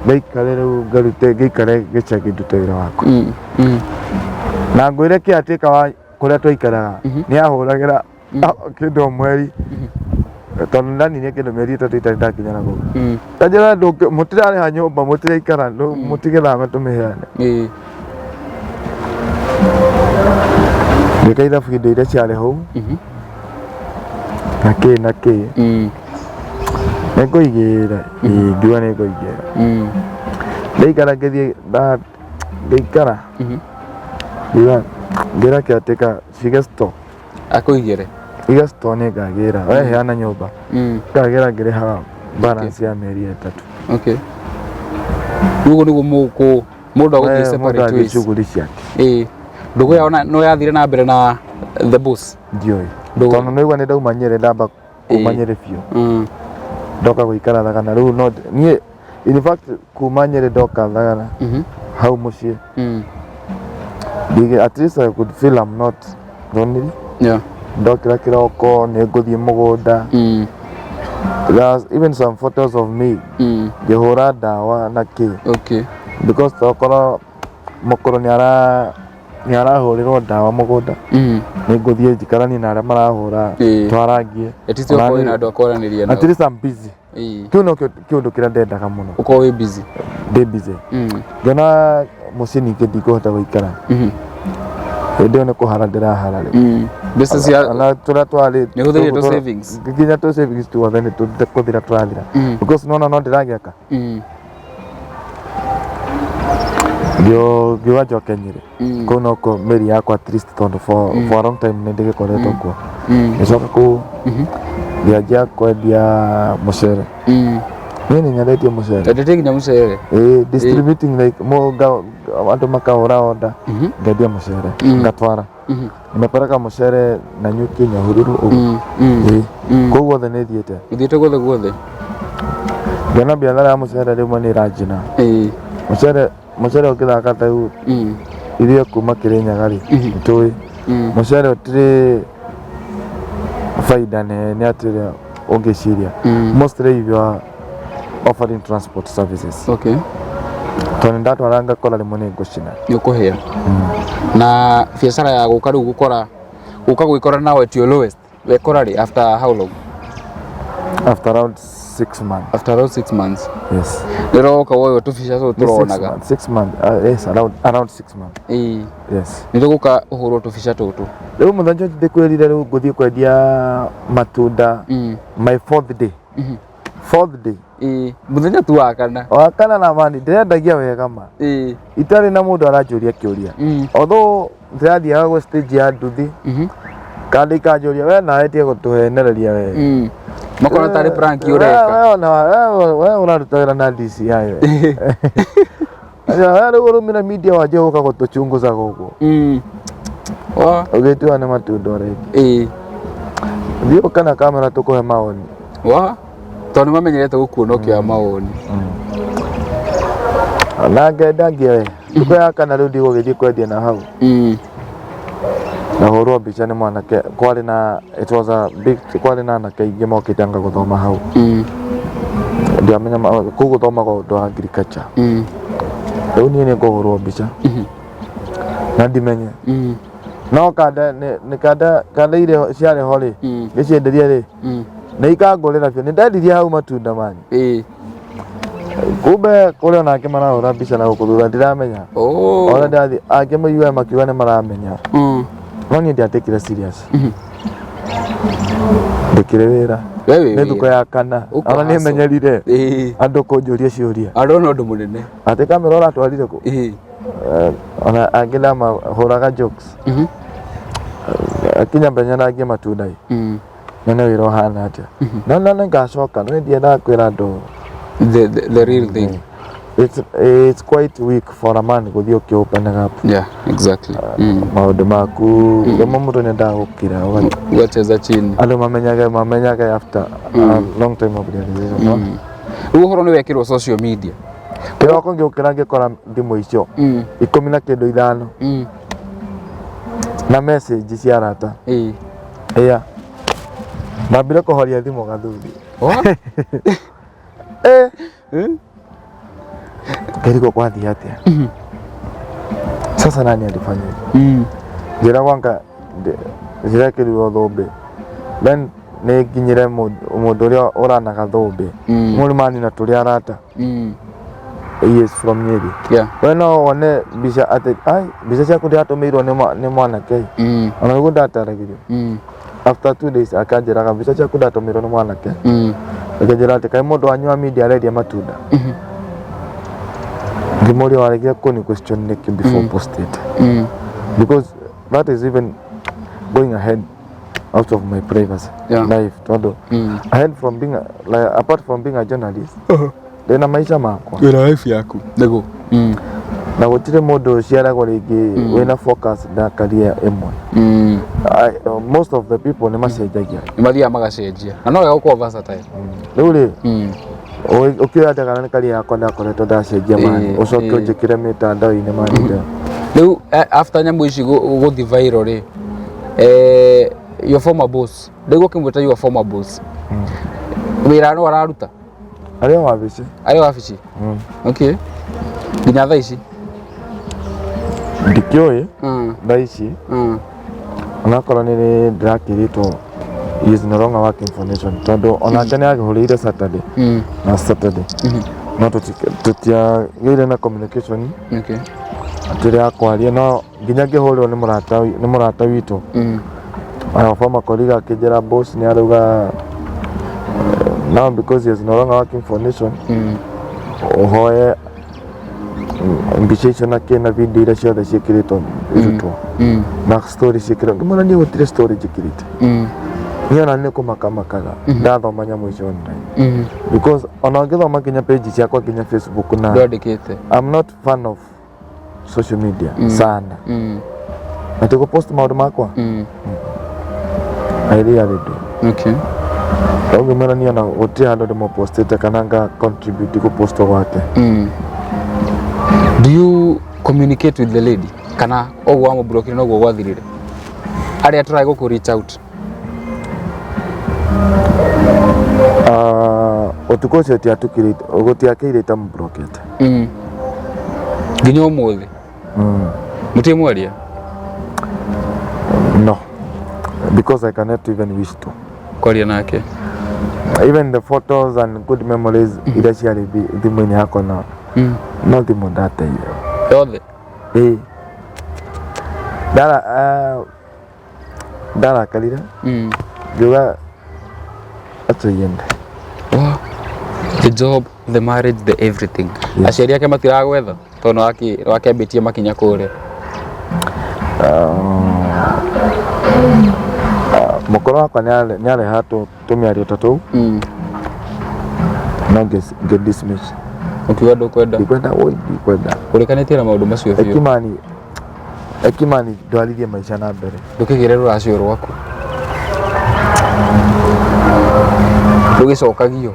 Ngaikare rĩu ngarute ngaikare gĩcagi ndute wĩra wakwa. Na ngwĩre caretaker wa kũrĩa twaikaraga nĩ ahũragĩra kĩndũ o mweri tondũ ndaninie kĩndũ mĩeri 3 itarĩ ndakinya na kũu. Ndanjĩra mũtirarĩha nyũmba mũtiraikara mũtigĩthame tũmĩheane. Ngĩka ithabu indo iria ciarĩ hau na kĩ na kĩ. Nĩ ngũigĩra, ĩĩ ngiuga nĩ ngũigĩra. Ndaikara ngĩthiĩ ngĩikara ngiuga ngĩra caretaker cige store. Akũigĩre? Iga store nĩ ngagĩra, we heana nyũmba. Ngagĩra ngĩrĩhaga balance ya mĩeri 3. Okay. Rĩu ũguo nĩguo mũkũ mũndũ agũthiĩ Mũndũ separate athiĩ ways. shughuli ciake. Ĩĩ. Ndũgũ yao no yathire na mbere na the boss? Ndiũĩ. Ndũgũ. Tondũ nĩigua nĩ ndauma Nyĩrĩ ndamba kuma Nyĩrĩ biũ. Ndoka gũikara Thagana rĩu no niĩ in fact kuma Nyĩrĩ ndoka Thagana hau mũciĩ. At least I could feel I'm not lonely. Ndokĩra kĩroko nĩ ngũthiĩ mũgũnda. There's even some photos of me ngĩhũra ndawa na kĩ. Because tokorwo mũkũrũ nĩ arahũrĩrwo ndawa mũgũnda. Nĩ ngũthiĩ njikaranie na arĩa marahũra twarangie. At least ũkorwo wĩna andũ a kwaranĩria nao. At least I'm busy. Kĩu nokĩo kĩũndũ kĩrĩa ndendaga mũno. Ũkorwo wĩ busy. Ndĩ busy. Ngĩona mũciĩ ningĩ ndikũhota gũikara. Hĩndĩ ĩyo nĩ kũhara ndĩrahara rĩu. Mbeca cia Ona tũrĩa twarĩ Nĩ ũhũthĩrire tũ savings? Nginya tũ savings tuothe nĩ kũthira tũrathira. Because nona no ndĩragĩaka. Ngiuga njoke Nyĩrĩ. Kũu nokuo mĩri yakwa at least tondũ for a long time nĩ ndĩgĩkoretwo kuo. Ngĩcoka kũu ngĩanjia kwendia mũcere. Niĩ nĩ nyendetie mũcere. Endetie nginya mũcere. Ĩĩ, distributing like andũ makahũra order, ngendia mũcere, ngatwara. Nimepeleka mũcere Nanyuki, Nyahururu ũguo. Ĩĩ. Kũu guothe nĩ thiĩte. Ũthiĩte guothe guothe. Ngĩona biathara ya mũcere rĩmwe nĩ ĩranjina. Mũcere mũcere ũkĩthaka ta rĩu ithuĩ kuma Kĩrĩnyaga rĩ, nĩtũĩ mũcere ũtirĩ baida nene atĩ ũrĩa ũngĩciria. Mostly if you are offering transport services. Tondũ ndatwara ngakora rĩmwe nĩ ngũcina. Nĩ ũkũhĩa. Na biacara ya gũka rĩu gũkora gũka gwĩkora nawe at your lowest wekora rĩ after how long? After around 6 months. After around 6 months. Yes. Rĩroka woywo tũbica tũtũ Nĩ six tũronaga. months, 6 months. Yes, around 6 months. Yes. Nĩ tũgũka ũhũrwo tũbica tũtũ. Rĩu mũthenya ũcio ndĩkwĩrire rĩu ngũthiĩ kwendia matunda my fourth day. Fourth day. Ĩĩ, mũthenya tu wa kana. Wa kana na mani ndĩrendagia wega ma. Itarĩ na mũndũ aranjũria kĩũria. Although ndĩrathiaga gwĩ stage ya nduthi kandi ikanjũria we nawe tie gũtũhenereria we. Makona tarĩ prank ũreka. We ona we ũraruta wĩra na DCI we. Aca, we rĩu ũrũmire media wanjie gũka gũtũchunguza gũkũ. Wa. Ũgĩtua nĩ matunda ũrendia. Thiĩ ũka na kamera tũkũhe maoni. Wa. Tondũ nĩ mamenyerete gũkuona ũkĩoya mawoni. Na ngenda ngĩoe. Thukũ ya kana rĩu ndigũgĩthiĩ kwendia na hau. Ngahũrwo mbica nĩ mwanake kwarĩ na it was a big kwarĩ na anake aingĩ mokĩte anga gũthoma hau. Ndiamenya kũu gũthomagwo ũndũ wa agriculture. Rĩu niĩ nĩ ngũhũrwo mbica na ndimenye. No kanda nĩ kanda iria ciarĩ ho rĩ, ngĩcienderia rĩ, nĩ ikangũrĩra biũ. Nĩ ndendirie hau matunda mani. Kumbe kũrĩ ona angĩ marahũra mbica na gũkũ thutha ndiramenya. Ona ndirathiĩ angĩ maiguaga makiuga nĩ maramenya. No niĩ ndiatĩkire serious. Ndĩkĩrĩ wĩra. We wĩ Nĩ thukũ wĩra. ya kana. Ũkũ Ona nĩ hustle. menyerire andũ kũnjũria ciũria. Andũ ona ũndũ mũnene. Atĩ kamera ũratwarire kũ? Ona angĩ ndamahũraga jokes. Akinya mbenyerangie matunda ĩ. Nyone wĩra ũhana atĩa. No no nĩ ngacoka no ndiendaga kwĩra andũ. The real thing. It's quite weak for a man gũthiĩ ũkĩ open up Yeah, exactly. Maũndũ maku. Rĩmwe mũndũ nĩendaga gũkira Ugacheza chini. Andũ mamenyage after a long time of realization, no? Rĩu ũhoro nĩ wekĩrwo social media. Kĩroko ngĩũkĩra ngĩkora thimũ icio ikũmi na kĩndũ ithano na message cia arata. Ĩa ndambire kũhoria thimũ gathuthi. What? Eh, ngerigwo kwathiĩ atĩa sasa, nani alifanya hivi? Njĩra gwanga ndirekĩrirwo thũmbĩ, then nĩ nginyire mũndũ ũrĩa ũranaga thũmbĩ. Mũrĩmani na tũrĩ arata. He is from Nyeri. We no wone mbica atĩ ai mbica ciaku ndiratũmĩirwo nĩ mwanake. Ona nĩguo ndataragĩrio. After 2 days akanjĩraga mbica ciaku ndatũmĩirwo nĩ mwanake. Akĩnjĩra atĩ kaĩ mũndũ wanyu wa media arendia matunda. Ngĩmũria waregire kũni question nĩkĩ before post it? Because that is even going ahead out of my privacy life tondũ ahead from being a, like, apart from being a journalist, ndĩna maica makwa. Wĩna life yaku. Nĩguo. Na gũtirĩ mũndũ ũciaragwo rĩngĩ wĩna focus na career ĩmwe. Most of the people nĩ macenjagia. Nĩ mathiaga magacenjia. Na no wega gũkorwo versatile. Rĩu rĩ, ũkĩoya atĩa kana nĩ career yakwa ndakoretwo ndacenjia mani ũcoke ũnjĩkĩre mĩtandao-inĩ mani? Rĩu after nyamũ ici gũthiĩ viral rĩ, your former boss, rĩu ũkĩmwĩta your former boss, wĩra no araruta? Arĩ o wabici. Arĩ wabici? Okay. Nginya thaa ici? Ndikĩũĩ thaa ici, onakorwo nĩ ndĩrakĩrĩtwo. He is no longer working for Nation tondũ onake nĩ agĩhũrĩire Saturday na Saturday no tũtiagĩire na communication atĩ ya kwaria, no nginya ngĩhũrĩrwo nĩ mũrata witũ, our former colleague, akĩnjĩra boss nĩ arauga now because he is no longer working for Nation, ũhoe mbica icio na kĩ na video iria ciothe ciĩkĩrĩtwo irutwo na story ciĩkĩrĩtwo. Ngĩmwĩra niĩ gũtirĩ story njĩkĩrĩte. Niĩ ona nĩ kũmakamakaga ndathoma nyamũ icio online because ona ũngĩthoma nginya page ciakwa, nginya Facebook na Ndwandĩkĩte. I'm not fan of social media sana na ti post maũndũ makwa. I really do. Ũngĩmwĩra niĩ ona gũtirĩ handũ ndĩmũpostĩte kana nga contribute gũpostwo gwake. Do you communicate with the lady kana ũguo wamũblokire noguo gwathirire? Arĩa try gũkũ reach out? Ũtukũ ũcio tiatukire, gũtiakĩire itamũblokete. Nginya ũmũthĩ mũtirĩ mwaria? No, because I cannot even wish to kwaria nake. Even the photos and good memories iria ciarĩ thimũ-inĩ yakwa no no thimũ ndateire. Yothe? Ĩĩ, ndara ndarakarire ngiuga acha iende. Wow. The job, the marriage, the everything. Yes. Aciari ake matiragwetha tondũ nĩwakĩambĩtie makinya kũrĩa. Mũkũrũ wakwa nĩareha tũmĩario ta tũu no ngĩ dismiss. Ũkiuga ndũkwenda. Ndikwenda, oi, ndikwenda. Ũrĩkanĩtie na maũndũ macio biũ. Ekimani, Ekimani, ndwarithie maica na mbere. Ndũkĩgĩre rũracio rwaku. Ndũgĩcokagio.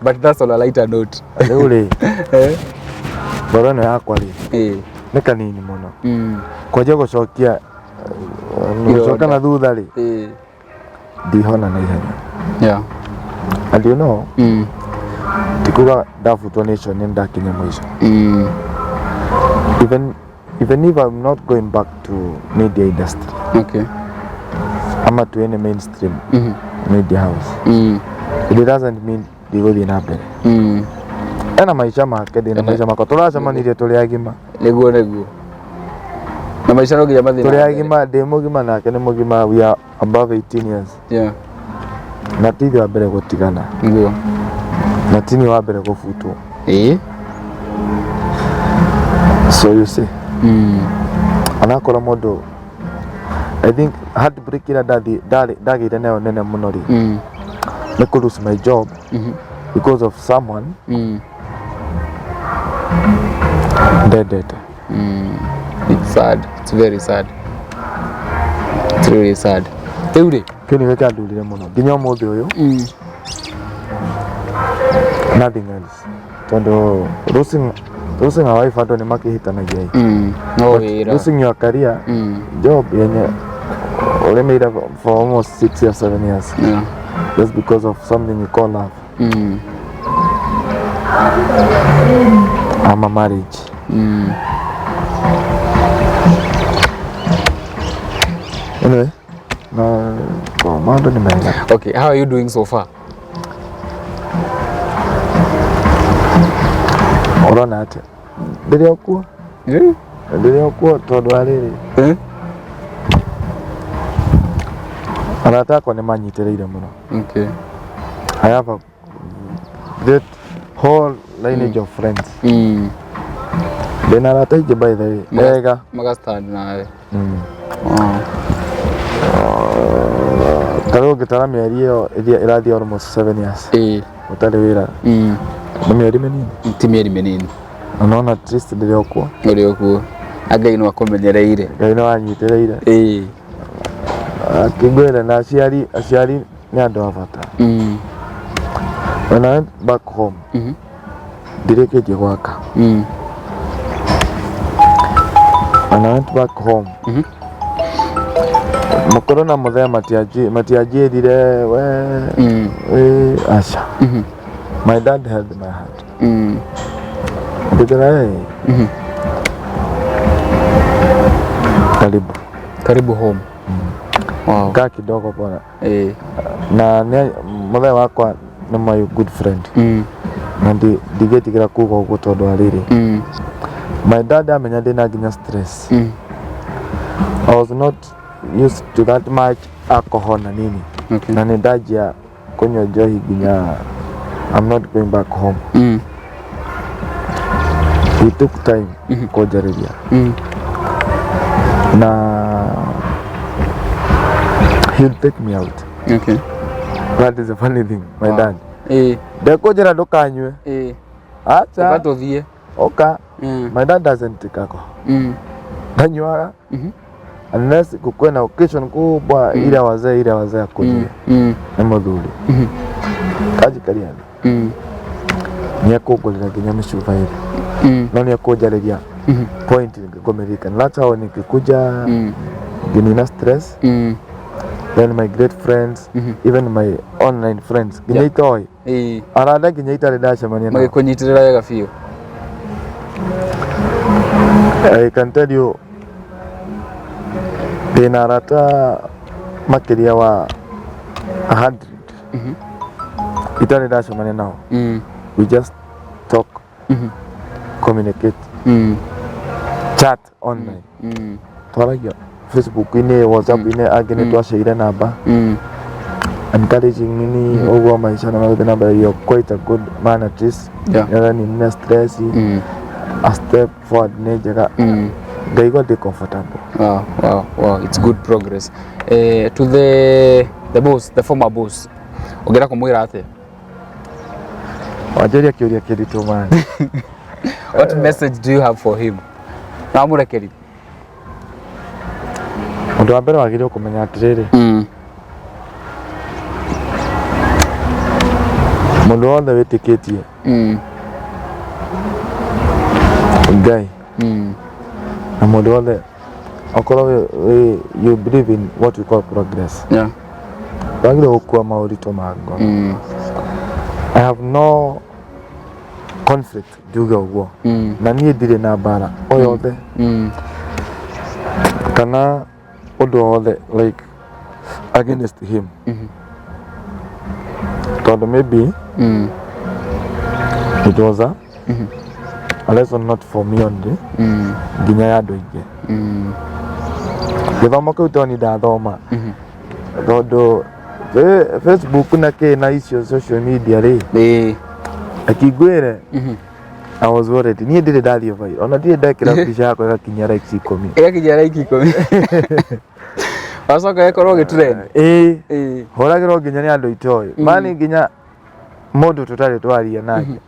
But that's on a lighter note. Rĩu rĩ, Eh? ngoro ĩno yakwa rĩ, nĩ kanini mũno kwanjia gũcokia gũcoka na thutha rĩ, ndihona na ihenya. And you know, ti kuga ndabutwo Nation nĩ ndakinya mũico. Even if I'm not going back to media industry ama to any mainstream media house, it doesn't mean ndigũthiĩ na mbere. Ena maica make, ndĩna maica makwa. Tũracemanirie tũrĩ agima. Nĩguo. Na maica no nginya mathiĩ na Tũrĩ mbere. agima, ndĩ mũgima nake nĩ mũgima. We are above 18 years na ti ithuĩ wa mbere gũtigana na ti niĩ wa mbere gũbutwo. So you see, onakorwo mũndũ, I think heartbreak ĩrĩa ndagĩire nayo nene mũno rĩ, nĩ kũ lose my job because of someone ndendete. It's sad. It's very sad. It's really sad. Rĩu rĩ. Kĩu nĩkĩo kĩandurire mũno nginya ũmũthĩ ũyũ. Nothing else, tondũ losing a wife, andũ nĩ makĩhĩtanagia ĩ. No But wĩra. losing your career, job yenye ũrĩmĩire for almost 6 or 7 years just because of something you call love ama marriage. Anyway, no maũndũ nĩ mega. Okay, how are you doing so far? Ũrona atĩa? Ndĩrĩ o kuo. Ndĩrĩ o kuo tondũ wa rĩrĩ, arata akwa nĩ manyitĩrĩire mũno. I have a great whole lineage of friends. Ndĩna arata aingĩ, by the way, ega. Magastand nawe. Oh. Ta rĩu ũngĩtara mĩeri ĩyo ĩrĩa ĩrathiĩ almost 7 years ũtarĩ wĩra, nĩ mĩeri mĩnini? Ti mĩeri mĩnini. Na nona at least ndĩrĩ o kuo. Ũrĩ o kuo. Na Ngai no akũmenyereire. Ngai nĩ wanyitĩrĩire. Akĩngwĩre na aciari nĩ andũ a bata. When I went back home, ndirĩkĩtie gwaka. When I went back home, mũkũrũ na mũthee matianjĩrire we we aca. My dad held my hand. Ngĩnjĩra, "Hey, karibu." Karibu home. Wow. Kaa kidogo bwana. Na mũthee wakwa nĩ my good friend. Na ndigĩtigĩra kuga ũguo tondũ wa rĩrĩ. My dad amenya ndĩna nginya stress. I was not used to that much alcohol na nini. Na nĩ ndanjia kũnyua njohi nginya I'm not going back home. He took time kũnjarĩria. Na he'll take me out. That is the funny thing, my dad. Ndekũnjĩra ndũkanyue. Acha. Ũka tũthiĩ. Oka. My dad doesn't take alcohol. Ndanyuaga. Unless kukuwe na occasion kubwa ile wazee ile wazee akunywe. Nĩ mũthuri. Kanjikaria thĩ. Nĩ ekũngũrĩra nginya mĩcuba ĩrĩ. No nĩ ekũnjarĩria point ngũmĩririkana. That's how nikikuja nina stress. Then my great friends, even my online friends, nginya itoĩ. Arata nginya itarĩ ndacemania nao. Magĩkũnyitĩrĩra wega biũ. I can tell you ndĩna arata makĩria wa 100 itarĩ ndacemania nao. We just talk, communicate, chat online. Twaragia Facebook-inĩ, WhatsApp-inĩ, angĩ nĩ twaceire namba. Encouraging nini ũguo maica na magũthiĩ na mbere. You're quite a good man at least. Nĩũraninire stress, a step forward nĩ njega. Ngaigua ndĩ comfortable. Wow. It's good progress. To the boss, the former boss, ũngĩenda kũmwĩra atĩa? Wanjũria kĩũria kĩritũ man. What message do you have for him? Na amũrekeri. Ũndũ wa mbere wagĩrĩirwo kũmenya atĩrĩrĩ, mũndũ wothe wĩtĩkĩtie Ngai na mũndũ wothe okorwo you believe in what we call progress, wagĩrĩirwo gũkua maũritũ ma ngoro. I have no conflict njuge ũguo, na niĩ ndirĩ na mbara o yothe kana ũndũ o wothe like against him, tondũ maybe it was a lesson not for me only, nginya ya andũ aingĩ. Gĩthomo kĩu to ni ndathoma, tondũ Facebook na kĩ na icio social media rĩ, akingwĩre I was worried. Niĩ ndirĩ ndathiĩ viral, ona ndirĩ ndekĩra mbica yakwa ĩgakinyia likes 10. Ĩgakinyia like 10, wacoka ĩkorwo ũgĩtrend. Ĩĩ, hũragĩrwo nginya nĩ andũ itoĩ mani, nginya mũndũ tũtarĩ twaria nake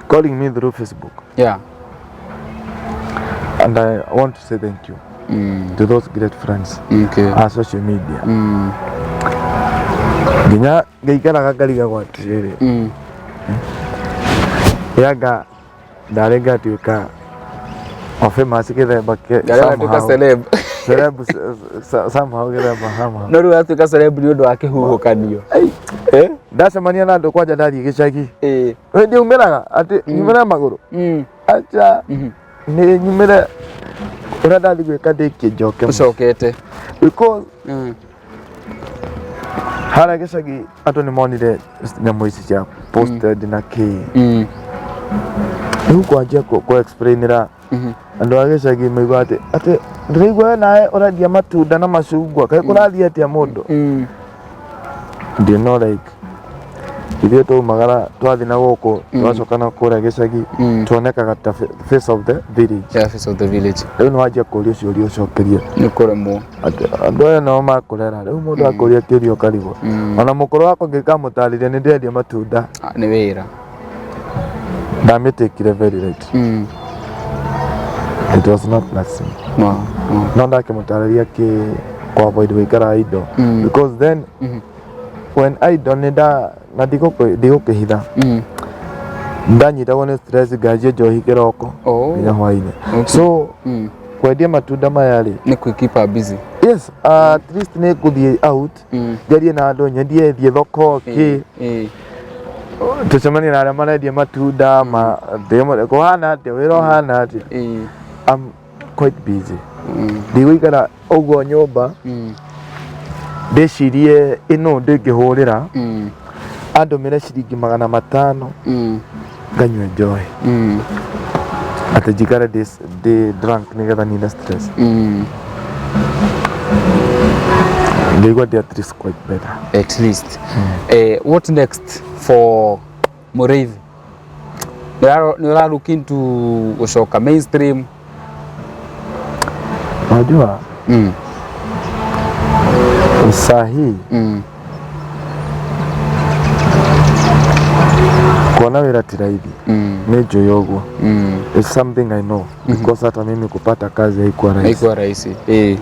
calling me through Facebook. And I want to say thank you to those great friends a social media. Nginya ngĩikaraga ngarigagwo atĩrĩrĩ, yanga ndarĩ ngatuĩka o famous gĩthemba Ndarĩ agatuĩka somehow. Celeb. Celeb somehow, gĩthemba somehow. No rĩu atuĩka celeb nĩ ũndũ wa kĩhuhũkanio. Eh? Ndacemania na andũ kwanja ndathiĩ gĩcagi, we ndiumĩraga atĩ nyumĩre magũrũ, acha, nĩ nyumĩre ũrĩa ndathiĩ gwĩka ndĩkie njoke mũciĩ. Ũcokete. Because harĩa gĩcagi andũ nĩ monire nyamũ ici cia posted na kĩ. Rĩu kwanjia kũ explainĩra andũ a gĩcagi maigua atĩ ndĩraigua we nawe ũrendia matunda na macungwa, kaĩ kũrathiĩ atĩa mũndũ? Ndĩ no like ithuĩ twaumagara twathiĩ na gũkũ, twacoka na kũrĩa gĩcagi, tuonekaga ta face of the village. Yeah, face of the village. Rĩu nĩ wanjia kũrio ciũria ũcokerie. Nĩ kũremwo. Atĩ andũ aya nao makũrera. Rĩu mũndũ akũria kĩũria ũkarigwo. Ona mũkũrũ wakwa ngĩkamũtarĩria nĩ ndĩrendia matunda. Ah, nĩ wĩra. Ndamĩtĩkire very right. It was not that simple. No ndakĩmũtarĩria kĩ kũ avoid gũikara idle, because then when idle nĩ nda na ndigũkĩhitha, ndanyitagwo nĩ stress, nganjia njohi kĩroko nginya hwainĩ. So kwendia matunda maya rĩ, Nĩ kwĩ keep her busy. Yes, at least nĩ ngũthiĩ out, njarie na andũ, nyendie, thiĩ thoko kĩ, tũcemanie na arĩa marendia matunda ma kũhana atĩa, wĩra ũhana atĩa. I'm quite busy. Ndigũikara ũguo nyũmba. Ndĩcirie ĩno ndĩngĩhũrĩra andũmĩre ciringi 500 nganyue njohi atĩ njikare ndĩ drunk nĩgetha nine stress. Ngĩigua ndĩ at least quite better. At least. What next for Mũrĩithi? Nĩ ũra look into gũcoka mainstream? Unajua saa hii kuona wĩra ti raithi. Nĩ njũĩ ũguo. It's something I know because hata mimi kupata kazi haikuwa rahisi. Haikuwa rahisi. Eh.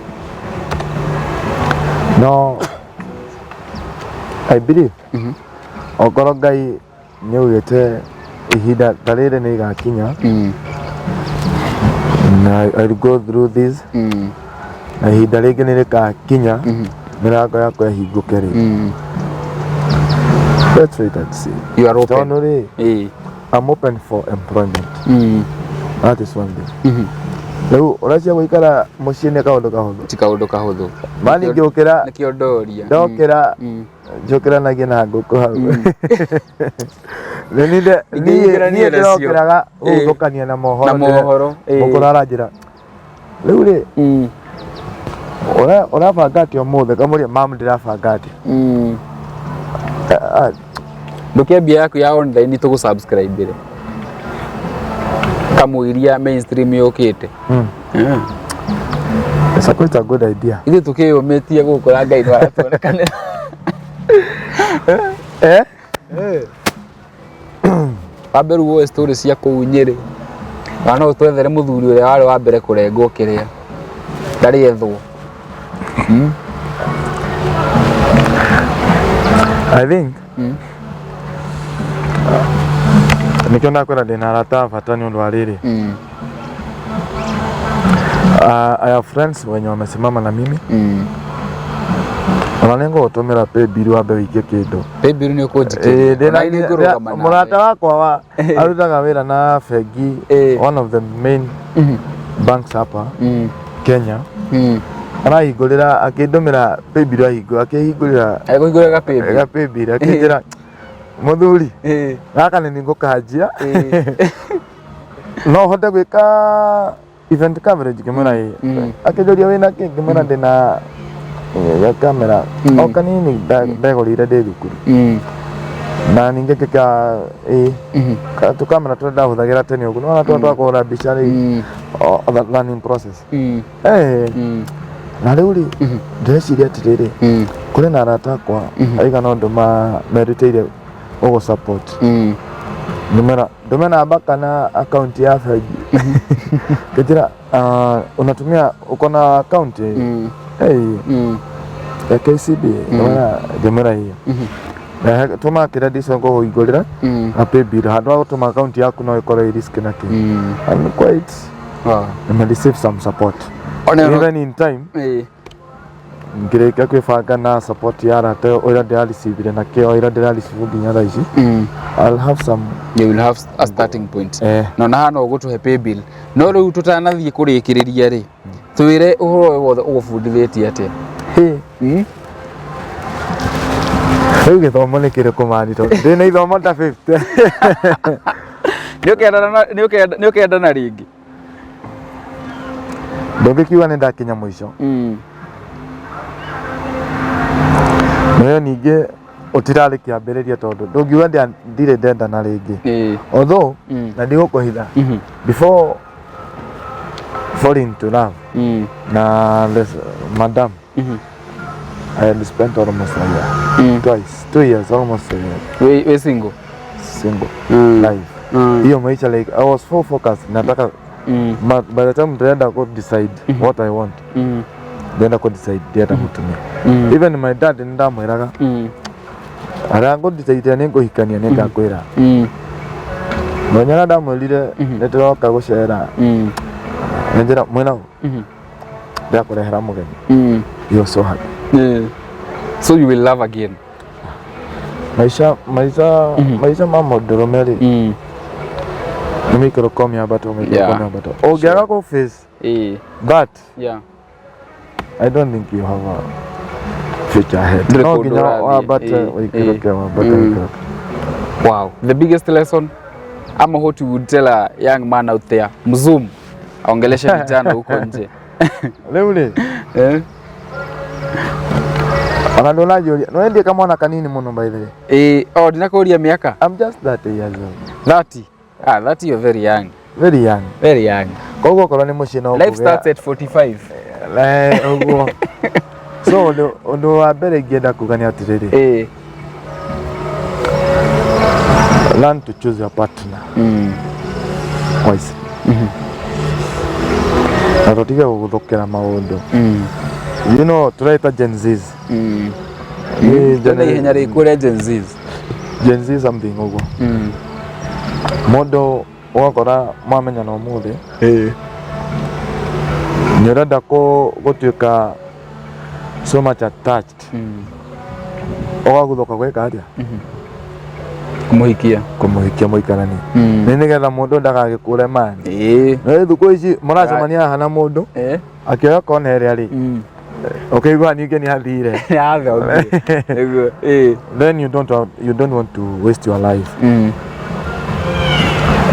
No I believe okorwo Ngai nĩ augĩte ihinda ta rĩrĩ nĩ igakinya na I'll go through this na ihinda rĩngĩ nĩ rĩgakinya mĩrango yakwa ĩhingũke rĩ. Let's wait and see. You are open. Tondũ rĩ, I'm open for employment. That is one thing. Rĩu ũracia gũikara mũciĩ nĩ kaũndũ kahũthũ. Ti kaũndũ kahũthũ. Mani ngĩũkĩra Nĩkĩo ndoria. ndokĩra njũkĩranagie na ngũkũ hau. Nĩ niĩ Ingĩingĩrania niĩ nacio. ndĩrokĩraga gũthũkania na mohoro. Na mohoro. Mũkũrũ aranjĩra rĩu rĩ ũrabanga atĩa ũmũthĩ? Ngamũria mam ndĩrabanga atĩa. Ah, ah, Ndũkĩambia yaku ya online tũgũ subscribe ĩre. Kamũiria mainstream yũkĩte. It's a quite a good idea. Ithuĩ tũkĩyũmĩtie gũkũ na Ngai nĩaratuonekanĩra. Eh? Wambe rĩu woe story cia kũu Nyĩrĩ. Ona no ũtwethere mũthuri ũrĩa warĩ wa mbere kũrengwo kĩrĩa. Ndarĩ ethwo. I think nĩkĩo ndakwĩra ndĩna arata a bata nĩ ũndũ wa rĩrĩ. I have friends wenye wamesimama na mimi. Ona nĩ ngũgũtũmĩra paybill wambe wĩikie kĩndũ. Paybill nĩ ũkũnjikĩria. Ĩĩ, ndĩna- Ona niĩ ngũrũgama nawe. Mũrata wakwa wa arutaga wĩra na bengi, one of the main banks hapa Kenya. Arahingũrĩra akĩndũmĩra paybill ahingũra akĩhingũrĩra Agũhingũrĩra ga paybill. ga paybill akĩnjĩra mũthuri gaka nĩ ngũkanjia no hote gwĩka event coverage. Ngĩmwĩra ĩĩ. Akĩnjũria wĩna kĩ? Ngĩmwĩra ndĩna ga kamera o kanini ndegũrĩire ndĩ thukuru na ningĩ ngĩka ĩ tũkamera tũrĩa ndahũthagĩra tene ũguo nĩwona tũrĩa twa kũhũra mbica rĩ o the learning process. Eh, na rĩu rĩ ndĩreciria atĩrĩrĩ, kũrĩ na arata akwa aigana ũndũ merutĩire gũgũ support. Ndũmĩra ndũme namba kana akaunti ya bengi. Ngĩnjĩra, "Ah, unatumia uko na akaunti hey, ya KCB?" Ngĩmwĩra ĩĩ. Tũma kĩrĩa ndico ngũhingũrĩra na paybill handũ ha gũtũma akaunti yaku no ĩkorwo ĩ risk na kĩ. I'm quite nime receive some support even in time. Ngĩrĩkia kwĩbanga na support ya arata ũrĩa ndĩrarecivire na kĩo ĩrĩa ndĩrareceive nginya thaa ici, I'll have some You will have a starting point. Eh. Na ona hana ũgũtũhe paybill. No rĩu tũtanathiĩ kũrĩkĩrĩria rĩ, twĩre ũhoro ũyũ wothe ũgũbundithĩtie atĩa? Hey. Rĩu gĩthomo nĩ kĩrĩkũ mani tondũ ndĩna ithomo ta 50? Nĩ ũkendana rĩngĩ? Ndũngĩkiuga nĩ ndakinya mũico. Nayo ningĩ ũtirarĩ kĩambĩrĩria tondũ ndũngiuga ndirĩ ndendana rĩngĩ. Although na ndigũkũhitha, before falling into love na this madam, I had spent almost a year, twice, 2 years, almost a year Wĩ single? Single life. Hiyo maisha, like I was so focused, nataka by the time ndĩrenda ku decide what I want, ndĩrenda ku decide ndĩrenda mũtumia. Even my dad nĩ ndamwĩraga arĩa ngũ decide nĩ ngũhikania nĩ ngakwĩra. Mũthenya ũrĩa ndamwĩrire nĩ ndĩroka gũcera nĩ njĩra mwĩna ndĩrakũrehera mũgeni, he was so happy. So you will love again? Maica ma mũndũrũme rĩ, nĩ mĩikũrũko mĩambato, mĩikũrũko mĩambato. Ũngĩaga kũ face that, I don't think you have a Future ahead. Ndũrĩ No kũndũ nginya ũrathiĩ. wambate ũikũrũke, wambate ũikũrũke. Wow, the biggest lesson ama what you would tell a young man out there, mzoom aongeleshe vijana huko nje? Rĩu rĩ, Eh? Ona ndũnanjũria no ndĩ kamwana kanini mũno, by the way. Eh, oh, ndinakũria mĩaka. I'm just 30 years old. 30. Ah, 30, you're very young. Very young. Very young. Koguo okorwo nĩ mũciĩ no Life kũgĩa- starts at 45. Eh, ũguo. So ũndũ wa mbere ingĩenda kuga nĩ atĩrĩrĩ, learn to choose your partner wisely na tũtige gũgũthũkĩra maũndũ. Tũreta Gen Zs. Nĩ Tuna ihenya rĩkũ rĩa Gen Zs. Gen Z something ũguo. Mũndũ ũgakora mwamenyana ũmũthĩ, nĩ ũrenda gũtuĩka so much attached, ũgaguthũka gwĩka atĩa? Kũmũhikia. Kũmũhikia, mũikaranie nĩ nĩgetha mũndũ ndagagĩkũre mani. Rĩu thikũ ici mũracemania haha na mũndũ akĩoya kona ĩrĩa rĩ, ũkĩigua ningĩ nĩ athire. Nĩathomire. Nĩguo. Then you don't want to waste your life,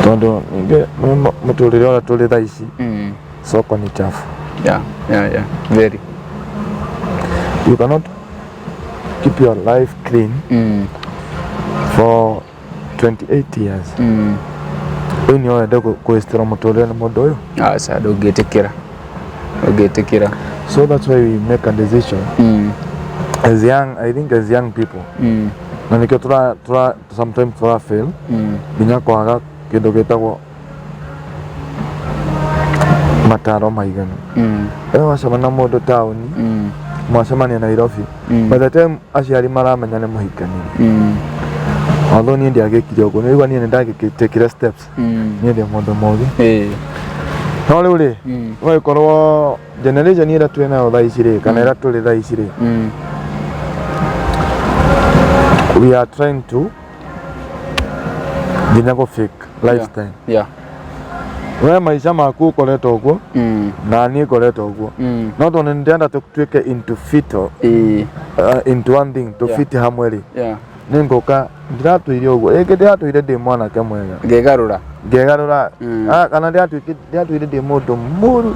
tondũ ningĩ mũtũrĩre ũrĩa tũrĩ thaa ici, soko ni chafu. Yeah. Very. You cannot keep your life clean for 28 years. Rĩu nĩ ũrenda kũĩstĩra mũtũrĩre nĩ mũndũ ũyũ? Aca, ndũngĩtĩkĩra. Ndũngĩtĩkĩra. So that's why we make a decision as young, I think as young people, na nĩkĩo tũra sometimes tũra fail nginya kwaga kĩndũ gĩtagwo mataro maiganu. Rĩu wacemania na mũndũ taũni, mwacemania Nairobi, by the time aciari maramenya nĩ mũhikanirie. Although niĩ ndiagĩkire ũguo, nĩigua niĩ nĩ ndagĩtekire steps. Niĩ ndĩ mũndũ mũgĩ. No rĩu rĩ, ũgagĩkorwo generation ĩrĩa twĩ nayo thaa ici rĩ, kana ĩrĩa tũrĩ thaa ici rĩ, we are trying to nginya gũ fake lifestyle. We maica maku ũkoretwo ũguo, na niĩ ngoretwo ũguo, no tondũ nĩ ndĩrenda tũtuĩke into fit, into one thing to fit hamwe rĩ, nĩ ngũka ndiratũire ũguo, ĩngĩ ndĩratũire ndĩ mwanake mwega. Ngegarũra. Ngegarũra. Ah, kana ndĩratũire ndĩ mũndũ mũru,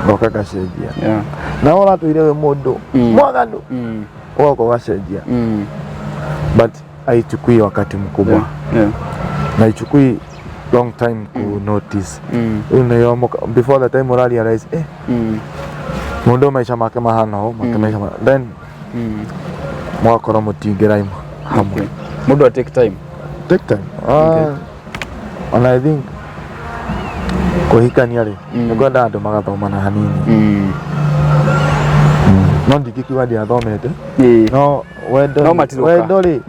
ngoka ngacenjia. Na we ũratũire wĩ mũndũ mwaganu, ũgoka ũgacenjia. But haichukui wakati mkubwa na haichukui long time ku notice. Rĩu nĩyo before the time ũra realize, mũndũ ũyũ maica make mahana ũũ, make maica then mũgakorwo mũtingĩraima hamwe. Okay. Mũndũ a take time. Take time. Ah, and I think kũhikania rĩ, nĩ kwenda andũ magathomana hanini. No ndingĩkiuga ndiathomete, no wendo No matirũka. Wendo rĩ,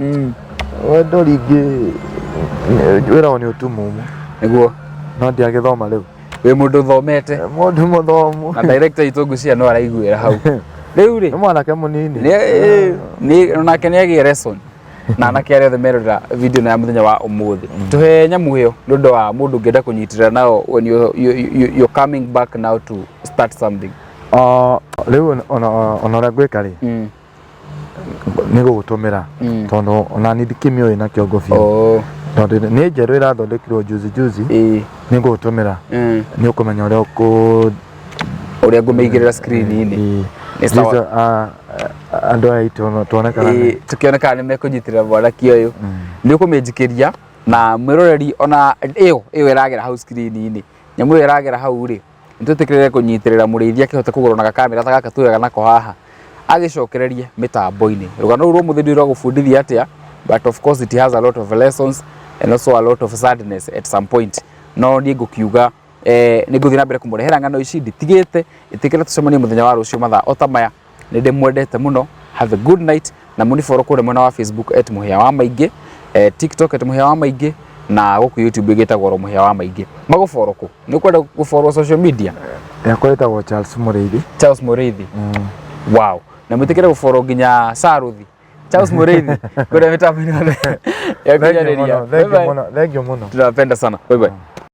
wendo rĩngĩ wĩragwo nĩ ũtumumu. Nĩguo. No ndiagĩthoma rĩu. Wĩ mũndũ ũthomete. Mũndũ mũthomu. Na director itũ ngwĩciria no araiguĩra hau. Rĩu rĩ, nĩ mwanake mũnini. Onake nĩ agĩe lesson na anake arĩa othe merorera video ĩno ya mũthenya wa ũmũthĩ. Tũhe nyamũ ĩyo nĩ ũndũ wa mũndũ ũngĩenda kũnyitĩrĩra nao when you're coming back now to start something. Ah, rĩu ona ũrĩa ngwĩka rĩ, nĩ gũgũtũmĩra, tondũ ona niĩ ndikĩmĩũĩ na kĩongo biũ, tondũ nĩ njerũ ĩrathondekirwo juzi juzi. Nĩ ngũgũtũmĩra, nĩ ũkũmenya ũrĩa ũkũ Ũrĩa ngũmĩigĩrĩra screen-inĩ. Nĩ sawa. These, ah, andũ aya aitũ tuone kana Tũkĩone kana nĩ mekũnyitĩrĩra mwanake ũyũ. Nĩ ũkũmĩnjikĩria na mwĩroreri ona ĩyo ĩragera hau screen-inĩ, nyamũ ĩyo ĩragera hau rĩ, nĩtwĩtĩkĩrĩre kũnyitĩrĩra mũrĩithi akĩhote kũgũra na gakamera ta gaka tuoyaga nako haha agĩcokererie mĩtambo-inĩ. Rũgano rũrũ rwa mũthĩ ndiũĩ rwagũbundithia atĩa, but of course it has a lot of lessons and also a lot of sadness at some point. No niĩ ngũkiuga, nĩ ngũthiĩ na mbere kũmũrehera ng'ano ici nditigĩte. Ĩtĩkĩra tũcemanie mũthenya wa rũciũ mathaa o ta maya. Nĩ ndĩmwendete mũno. Have a good night na mũnifollow kũrĩa mwena wa Facebook @MũhĩaWaMaingĩ, TikTok @MũhĩaWaMaingĩ, na gũkũ YouTube ĩgĩtagwo oro Mũhĩa wa Maingĩ. Magũfollow kũ? Nĩ ũkwenda gũfollow social media? Yakwa ĩtagwo Charles Mũrĩithi. Charles Mũrĩithi. Wow, na mwĩtĩkĩre gũfollow nginya Saruthi Charles Mũrĩithi kũrĩa mĩtambo-inĩ yothe ya Thank you ũkinyanĩria. mũno, thank you Bye bye. mũno, thank you mũno. Tunawapenda sana. Bye bye.